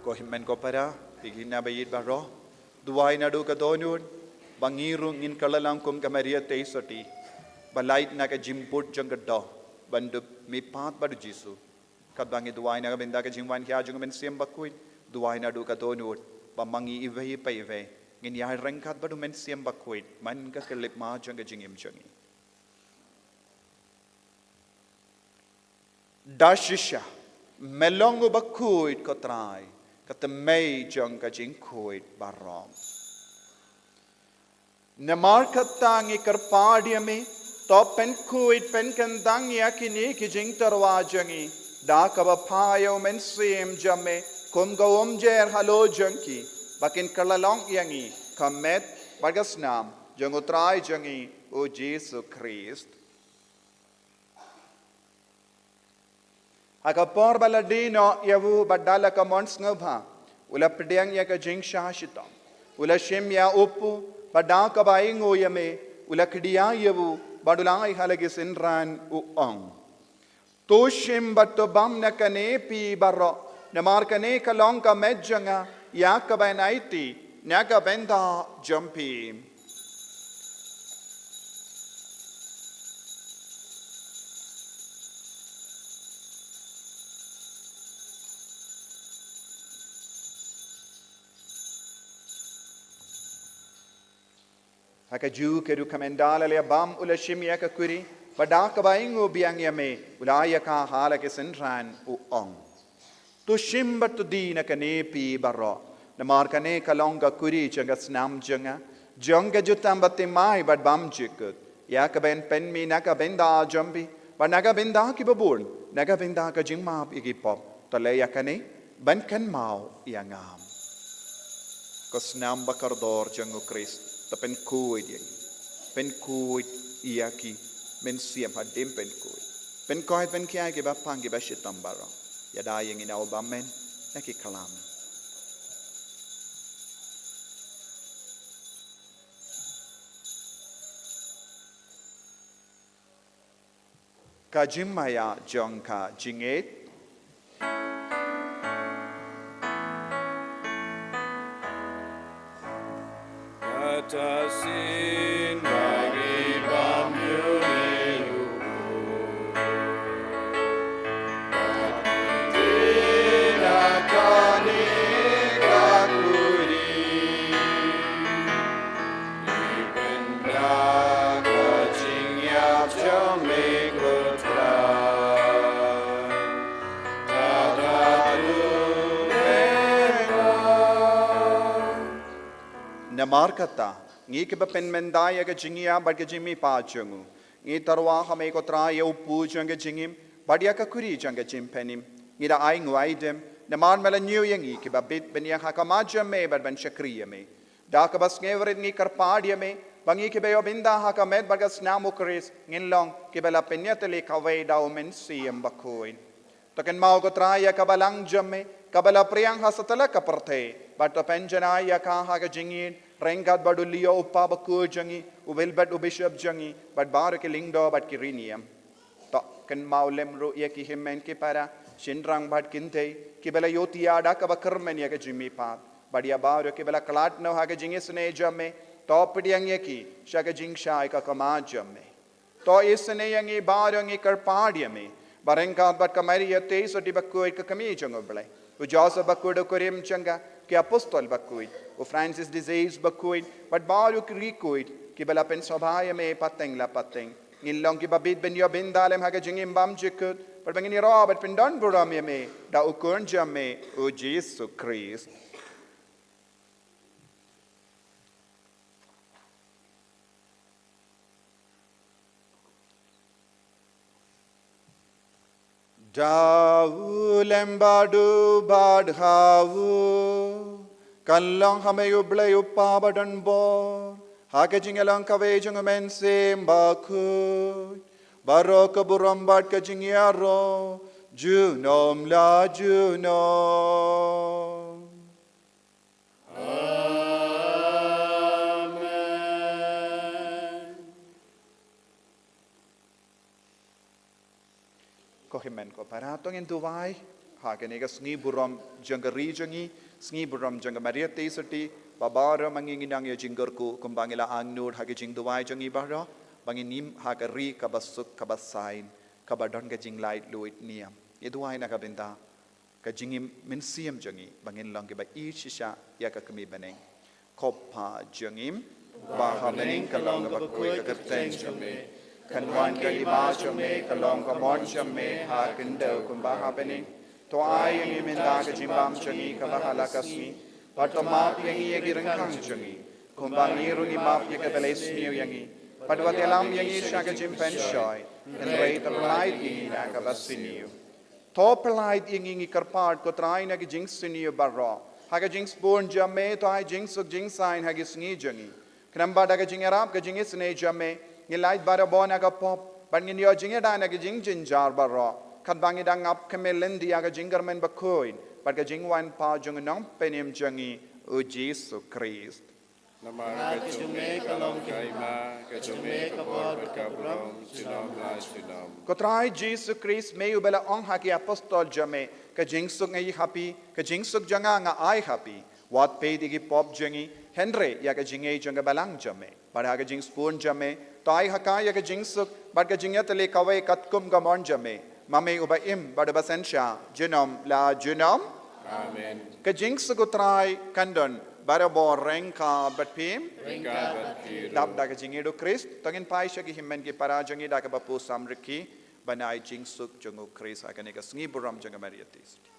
Ko hynmen ko para, phi ki khynnah ba ïeit baroh, duwai naduh ka dohnud ba ngi ruh ngin kylla lang kum ka Maria Theisotti, ba lait na ka jingput jong ka doh ban dup mihpat bad u Jisu. Katba ngi duwai na ka bynta ka jingwan khia jong u Mynsiem Bakhuid, duwai naduh ka dohnud ba ma ngi iwei pa iwei ngin ïaid ryngkat bad u Mynsiem Bakhuid man ka khyllipmat jong ka jingim jong ngi. Da shisha me long uba khuid, ko Trai, ka tymmen jong ka jingkhuid baroh. Namar kata ngi kyrpad ïa me, to pynkhuid pynkyntang ïa kine ki jingtyrwa jong ngi da kaba phah ïa u Mynsiem jong me kum ka umjer halor jong ki, ba kin kylla long ïa ngi ka met bad ka snam jong u Trai jong ngi, u Jisu Khrist. Ha ka por ba la die noh ïa u bad da la ka mon sngewbha, u la pdiang ïa ka jingshah shitom. U la shim ïa u kpu bad da kaba ainguh ïa me, u la khdia ïa u bad u la ai ha la ki synran, u ong: To shim bad to bam na kane phi baroh, namar kane ka long ka met jong nga, ïa kaban aiti na ka bynta jong phi. Ha kajuh ka rukom ynda la leh bam, u la shim ïa ka kuri bad da kaba ainguh biang ïa me, u la ai ïa ka ha la ki synran, u ong: To shim bad to die na kane phi baroh, namar kane ka long ka kuri jong ka snam jong nga, jong ka jutang baptisma bad bymjukut, ïa kaban pynmih na ka bynta jong phi bad na ka bynta kiba bun, na ka bynta ka jingmap ïa ki pop. To leh ïa kane ban kynmaw ïa nga. Ko snam ba kordor jong u Khrist, to pynkhuid ïa ngi. Pynkhuid ïa ki mynsiem hadien pynkhuid. Pynkoit pynkhia ïa kiba pang kiba shitom baroh. Ïada ïa ngi na u bymman na ki khlam. Ka jingmaïa jong ka jingngeit. Kata shisien ba ngi bam ïa u Namar kata, ngi kiba pynmynta ïa ka jingïap bad ka jingmihpat jong u, ngi tyrwa ha me ko Trai ïa u pu jong ka jingim bad ïa ka kuri jong ka jingpynim. Ngi da ai nguai dem namar me la ñiew ïa ngi kiba bit ban ïeng ha khmat jong me bad ban shakri ïa me. Da kaba sngewrit ngi kyrpad ïa me ba ngi kiba ïoh bynta ha ka met bad ka snam u Khrist ngin long kiba la pynïatylli kawei da u Mynsiem Bakhuid. To kynmaw ko Trai ïa ka balang jong me kaba la pdiang ha satlak ka pyrthei bad to pynjanai ïa ka ha ka jingïeit ryngkat bad u Leo u Pop bakhuid jong ngi, u Wilbert u Bishop jong ngi bad baroh ki lyngdoh bad ki rynïeng. To kynmaw lem ruh ïa ki hynmen ki para, shynrang bad kynthei kiba la ïohthiah da kaba kyrmen ïa ka jingmihpat bad ïa baroh kiba la khlad noh ha ka jingisynei jong me. To pdiang ïa ki sha ka jingshai ka khmat jong me. To isynei ïa ngi baroh, ngi kyrpad ïa me ba ryngkat bad ka Maria Theisotti bakhuid ka kmie jong u Blei, u Joseph bakhuid u kurim jong ka, ki apostol bakhuid, u Francis de Sales bakhuid bad baroh ki rikhuid kiba la pynsngewbha ïa me pateng la pateng, ngin long kiba bit ban ïoh bynta lem ha ka jingim bymjukut bad ba ngin ïaroh bad pyndon burom ïa me da u Khun jong me u Jisu Khrist. Da u lem bad u bad ha u, kan long ha me u Blei u Kpa badonbor, ha ka jingïalong kawei jong u Mynsiem Bakhuid, baroh ka burom bad ka jingïaroh junom la junom. Amen. Ko hynmen ko para, to ngin duwai ha kane ka sngi burom jong ka ri jong ngi, sngi burom jong ka Maria Theisotti, ba baroh ma ngi ngin nang ïoh jingkyrkhu kumba ngi la angnud ha ka jingduwai jong ngi baroh, ba ngin im ha ka ri kaba suk kaba sain, kaba don ka jinglaitluid niam. Ngi duwai na ka bynta ka jingim mynsiem jong ngi ba ngin long kiba ïeit shisha ïa ka kmie bneng. Ko Kpa jong ngi ba ha bneng, ka long kaba khuid ka kyrteng jong me, kan wan ka hima jong me, ka long ka mon jong me ha khyndew kumba ha bneng. To ai ïa ngi mynta ka jingbam jong ngi kaba ha la ka sngi, bad to map ïa ngi ïa ki ryngkang jong ngi kumba ngi ruh ngi map ïa kiba leh sniew ïa ngi, bad wat ïalam ïa ngi sha ka jingpynshoi, hynrei to pyllait ïa ngi na kaba sniew. To pyllait ïa ngi, ngi kyrpad ko Trai, na ki jingsniew baroh, ha ka jingsbun jong me to ai jingsuk jingsain ha ki sngi jong ngi. Khnang ba da ka jingïarap ka jingisynei jong me ngin lait barabor na ka pop bad ngin ïoh jingïada na ki jingjynjar baroh, katba ngi dang ap khmih lynti ïa ka jingkyrmen bakhuid bad ka jingwan pat jong u Nongpynim jong ngi u Jisu Khrist. Namar ka jong me ka long ka hima, ka jong me ka bor bad ka burom junom la junom. Ko Trai Jisu Khrist, me uba la ong ha ki apostol jong me, ka jingsuk nga ai ha phi, ka jingsuk jong nga nga ai ha phi. Wat peit ïa ki pop jong ngi, hynrei ïa ka jingngeit jong ka balang jong me. Bad ha ka jingsbun jong me to ai ha ka ïa ka jingsuk bad ka jingïatylli kawei katkum ka mon jong me, ma me uba im bad uba synshar junom la junom. Amen. Ka jingsuk u Trai kan don barabor ryngkat bad phi. Ryngkat bad phi ruh. Dap da ka jingïeit u Khrist, to ngin phai sha ki hynmen ki para jong ngi da kaba pyrshang rikhi ban ai jingsuk jong u Khrist ha kane ka sngi burom jong ka Maria Theisotti.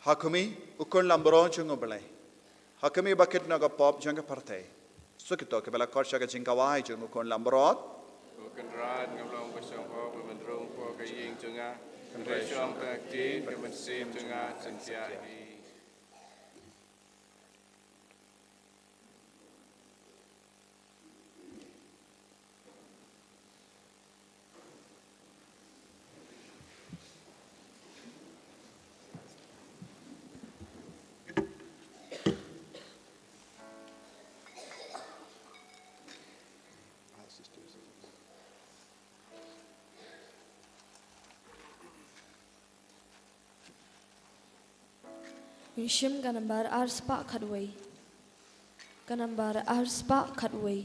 Ha khmih, u Khun Langbrot jong U Blei. Ha khmih ba kit noh ka pop jong ka pyrthei. Suk ito kiba la khot sha ka jingkawei jong u Khun Langbrot. Ko Kynrad, ngam long ba sngewbha ban rung hapoh ka ïing jong nga. Hynrei shong tang ka ktien ka mynsiem jong nga, sngewbha hi. Ngi shim ka nambar ar spah khatwei. Ka nambar ar spah khatwei.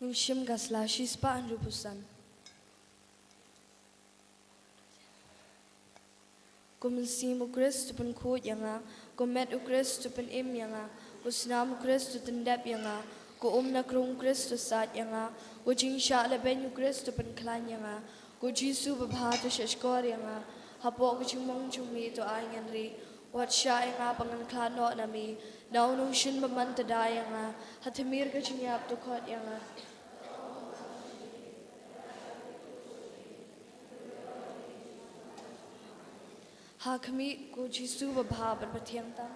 Ngi shim ka sla shispah hynriewphew san. Ko mynsiem u Khrist u pynkhuid ïa nga, ko met u Khrist u pynim ïa nga, ko snam u Khrist u tyndep ïa nga, ko um na krung u Khrist u sait ïa nga, ko jingshah lehbeiñ u Khrist u pynkhlaiñ ïa nga, ko Jisu babha to shahshkor ïa nga, hapoh ka jingmong jong me to ai ngan rieh, wat shah ïa nga ba ngan khlad noh na me, na u nongshun bymman to da ïa nga, ha tmier ka jingïap to khot ïa nga. Ha khmih ko Jisu babha bad bathiang tam.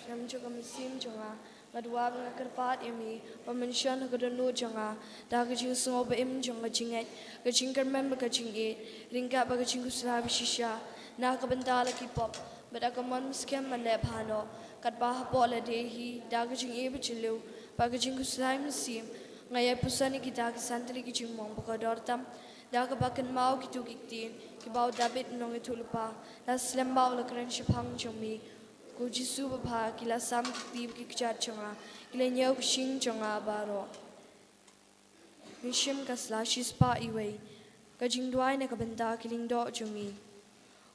Shem jong ka mynsiem jong nga, nga duwai bad nga kyrpad ïa me, ba men shon ha ka dohnud jong nga, da ka jingsngew ba im jong ka jingngeit, ka jingkyrmen bad ka jingïeit, ryngkat bad ka jingkhuslai ba shisha, na ka bynta la ki pop, bad da ka mon skhem ban leh bha noh, katba hapoh lade hi, da ka jingïeit ba jylliew, bad ka jingkhuslai mynsiem, nga ïai puson ïa kita ki san tylli ki jingmong ba kordor tam, da kaba kynmaw kito ki ktien, kiba u Dabid u nongïathuhlypa, la slem bha u la kren shaphang jong me, ko Jisu babha, ki la sam ki kti bad ki kjat jong nga, ki la ñiew ka shyieng jong nga baroh. Ngi shim ka sla shispah iwei. Ka jingduwai na ka bynta ki lyngdoh jong ngi.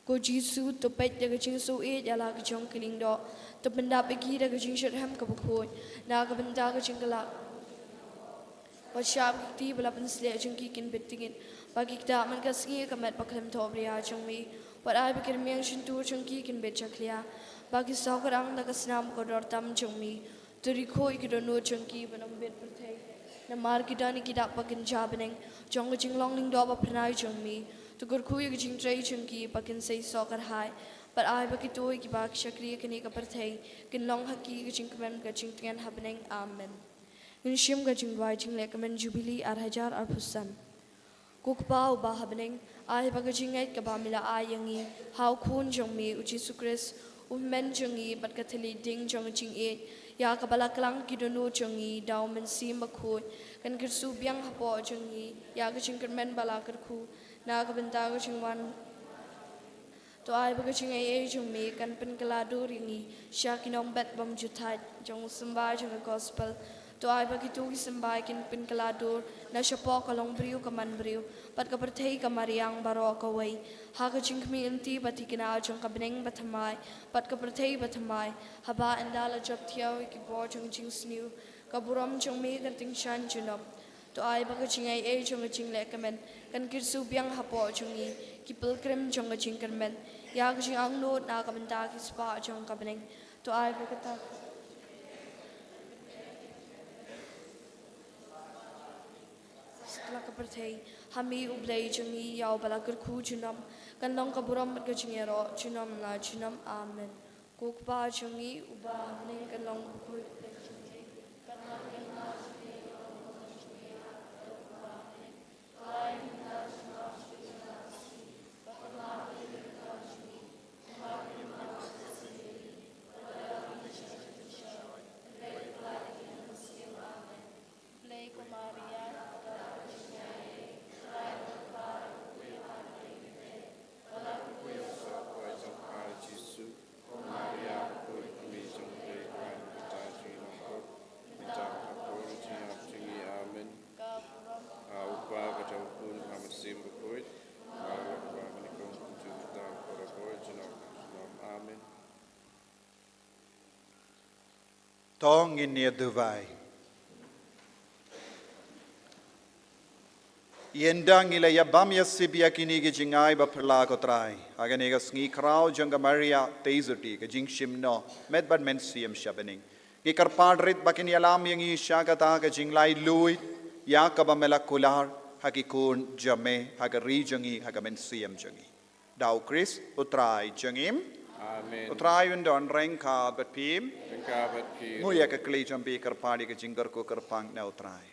Ko Jisu, to peit da ka jingsngewsih ïa la ki jong ki lyngdoh. To pyndap ïa ki da ka jingshitrhem kaba khuid, na ka bynta ka jingkylla. Wat shah ba ki kti ba la pynshlur jong ki kin bit tyngit, ba ki ktah man ka sngi ha ka met bakhlem thohbria jong me. Wat ai ba ki rmiang shyntur jong ki kin bit jakhlia, ba ki sawkyrang da ka snam kordor tam jong me. To rieh khuid ïa ki dohnud jong ki ban ym bit pyrthei, namar ki don ïa ki dak ba kynja bneng jong ka jinglong lyngdoh ba phyrnai jong me. To kyrkhu ïa ka jingtrei jong ki ba kin sei soh kyrhai, bad ai ba kito kiba ki shakri ha kane ka pyrthei kin long ha ki ka jingkmen ka jingtngen ha bneng. Amen. Ngin shim ka jingduwai jinglehkmen Jubili ar hajar arphew san. Ko Kpa uba ha bneng, ai ba ka jingngeit kaba me la ai ïa ngi ha u Khun jong me u Jisu Khrist, u Hynmen jong ngi bad ka thylliej ding jong ka jingïeit, ïa kaba la klang ki dohnud jong ngi da u Mynsiem Bakhuid, kan kyrsiew biang hapoh jong ngi ïa ka jingkyrmen ba la kyrkhu na ka bynta ka jingwan. To ai ba ka jingaiei jong me kan pynkylla dur ïa ngi sha ki nongbet bymjukut jong u symbai jong ka gospel. To ai ba kito ki symbai kin pynkylla dur na shapoh ka longbriew ka manbriew bad ka pyrthei ka mariang baroh kawei, ha ka jingkhmih lynti ba thikna jong ka bneng bathymmai bad ka pyrthei bathymmai, haba ynda la jop thiaw ïa ki bor jong jingsniew, ka burom jong me kan tyngshaiñ junom. To ai ba ka jingaiei jong ka jinglehkmen kan kyrsiew biang hapoh jong ngi, ki pilgrim jong ka jingkyrmen, ïa ka jingangnud na ka bynta ki spah jong ka bneng. To ai ba kata satlak ka pyrthei ha me u Blei jong ngi, ïa uba la kyrkhu junom, kan long ka burom bad ka jingïaroh junom la junom. Amen. Ko Kpa jong ngi uba ha bneng, kan long bakhuid. Amen. Ka burom. Ha u Kpa, bad ha u Khun, bad ha u Mynsiem Bakhuid. Bad ha u Kpa, bad ha u Khun, bad ha u Kpa, bad ha u Khun, bad ha u Kpa. Amen. To ngin ïa duwai. Ynda ngi la ïa bam ïa sib ïa kine ki jingai ba phylla, ko Trai, ha kane ka sngi khraw jong ka Maria Theisotti, ka jingshim noh met bad mynsiem sha bneng, ngi kyrpad rit ba kin ïalam ïa ngi sha kata ka jinglai luid ïa kaba me la kular ha ki khun jong me, ha ka ri jong ngi, ha ka mynsiem jong ngi. Da u Khrist u Trai jong ngi. Amen. U Trai un don ryngkat bad phi. Ryngkat bad phi. Mut ïa ka kli jong phi, kyrpad ïa ka jingkyrkhu kyrpang na u Trai.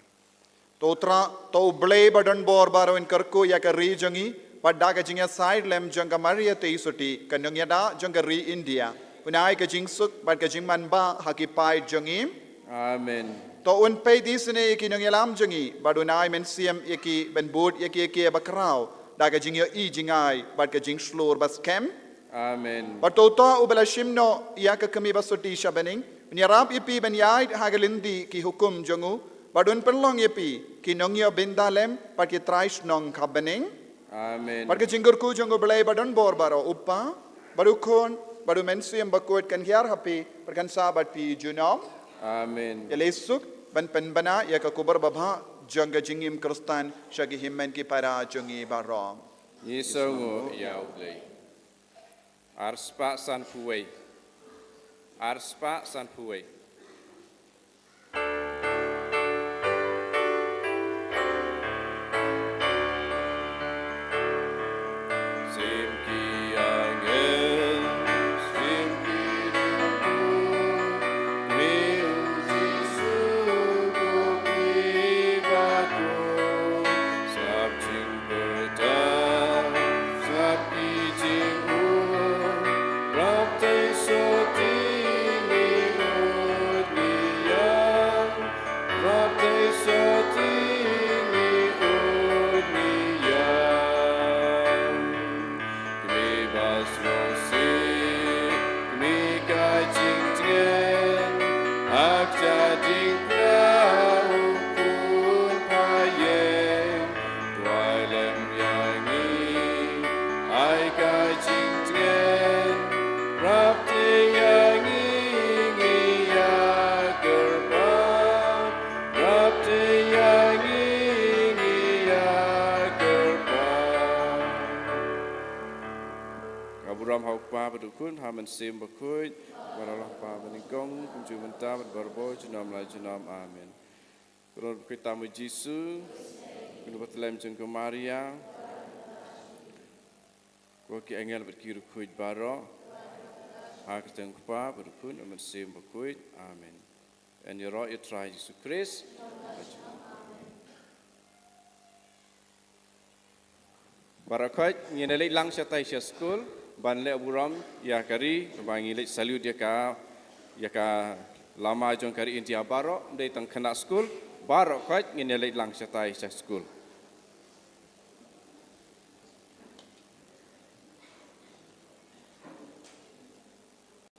To u Trai, to u Blei ba don bor baroh un kyrkhu ïa ka ri jong ngi, bad da ka jingïasaid lem jong ka Maria Theisotti, ka nongïada jong ka ri India, un ai ka jingsuk bad ka jingmanbah ha ki paid jong ngi. Amen. To un peit isynei ïa ki nongïalam jong ngi, bad un ai mynsiem ïa ki ban bud ïa ki ïa ki bakhraw da ka jingïohi jingai bad ka jingshlur ba skhem. Amen. Bad to uta uba la shim noh ïa ka kmie ba sotti sha bneng, Un ïarap ïa phi ban ïaid ha ka lynti ki hukum jong u, bad un pynlong ïa phi ki nongïoh bynta lem bad ki trai shnong kaba bneng. Amen. Bad ka jingkyrkhu jong U Blei ba don bor baroh, U Kpa, bad U Khun, bad U Mynsiem Bakhuid, kan hiar ha phi bad kan sah bad phi junom. Amen. Ïa lei suk ban pynbna ïa ka khubor babha jong ka jingim Khristan sha ki hynmen ki para jong ngi baroh. Ngi sngewnguh ïa U Blei. Arspah sanphew wei. Arspah sanphew wei. Sim ki angel, sim ki riewkhuid, mi u Jisu ko phi ba ko. Sngap jingpyrta, sngap ki jingmut, rap te sotti ngi ud ngi ïam, rap te sotti ngi ud ngi ïam. Kmie ba sngewsih, kmie ka jingtngen, ha ka jingpyrta u khun pha ïeng. Duwai lem ïa ngi, ai ka jingtngen, rap te ïa ngi ngi ïa kyrpad, rap te ïa ngi ngi ïa kyrpad. Ka burom ha U Kpa bad U Khun, ha U Mynsiem Bakhuid, bad ha la ka banyngkong, kumjuh mynta bad barabor, junom la junom. Amen. Ko Trai bakhuid tam, U Jisu, ko Bethlehem jong ka Maria, ko ki angel bad ki riewkhuid baroh, ha ka kyrteng U Kpa bad U Khun, U Mynsiem Bakhuid. Amen. Yn ïaroh ïa U Trai Jisu Khrist. Baroh khoit ngin ïa leit lang shatai sha skul ban leh burom ïa ka ri, ba ngin leit salute ïa ka, ïa ka lama jong ka ri India baroh, ym dei tang khynnah skul, baroh khoit ngin ïa leit lang shatai sha skul.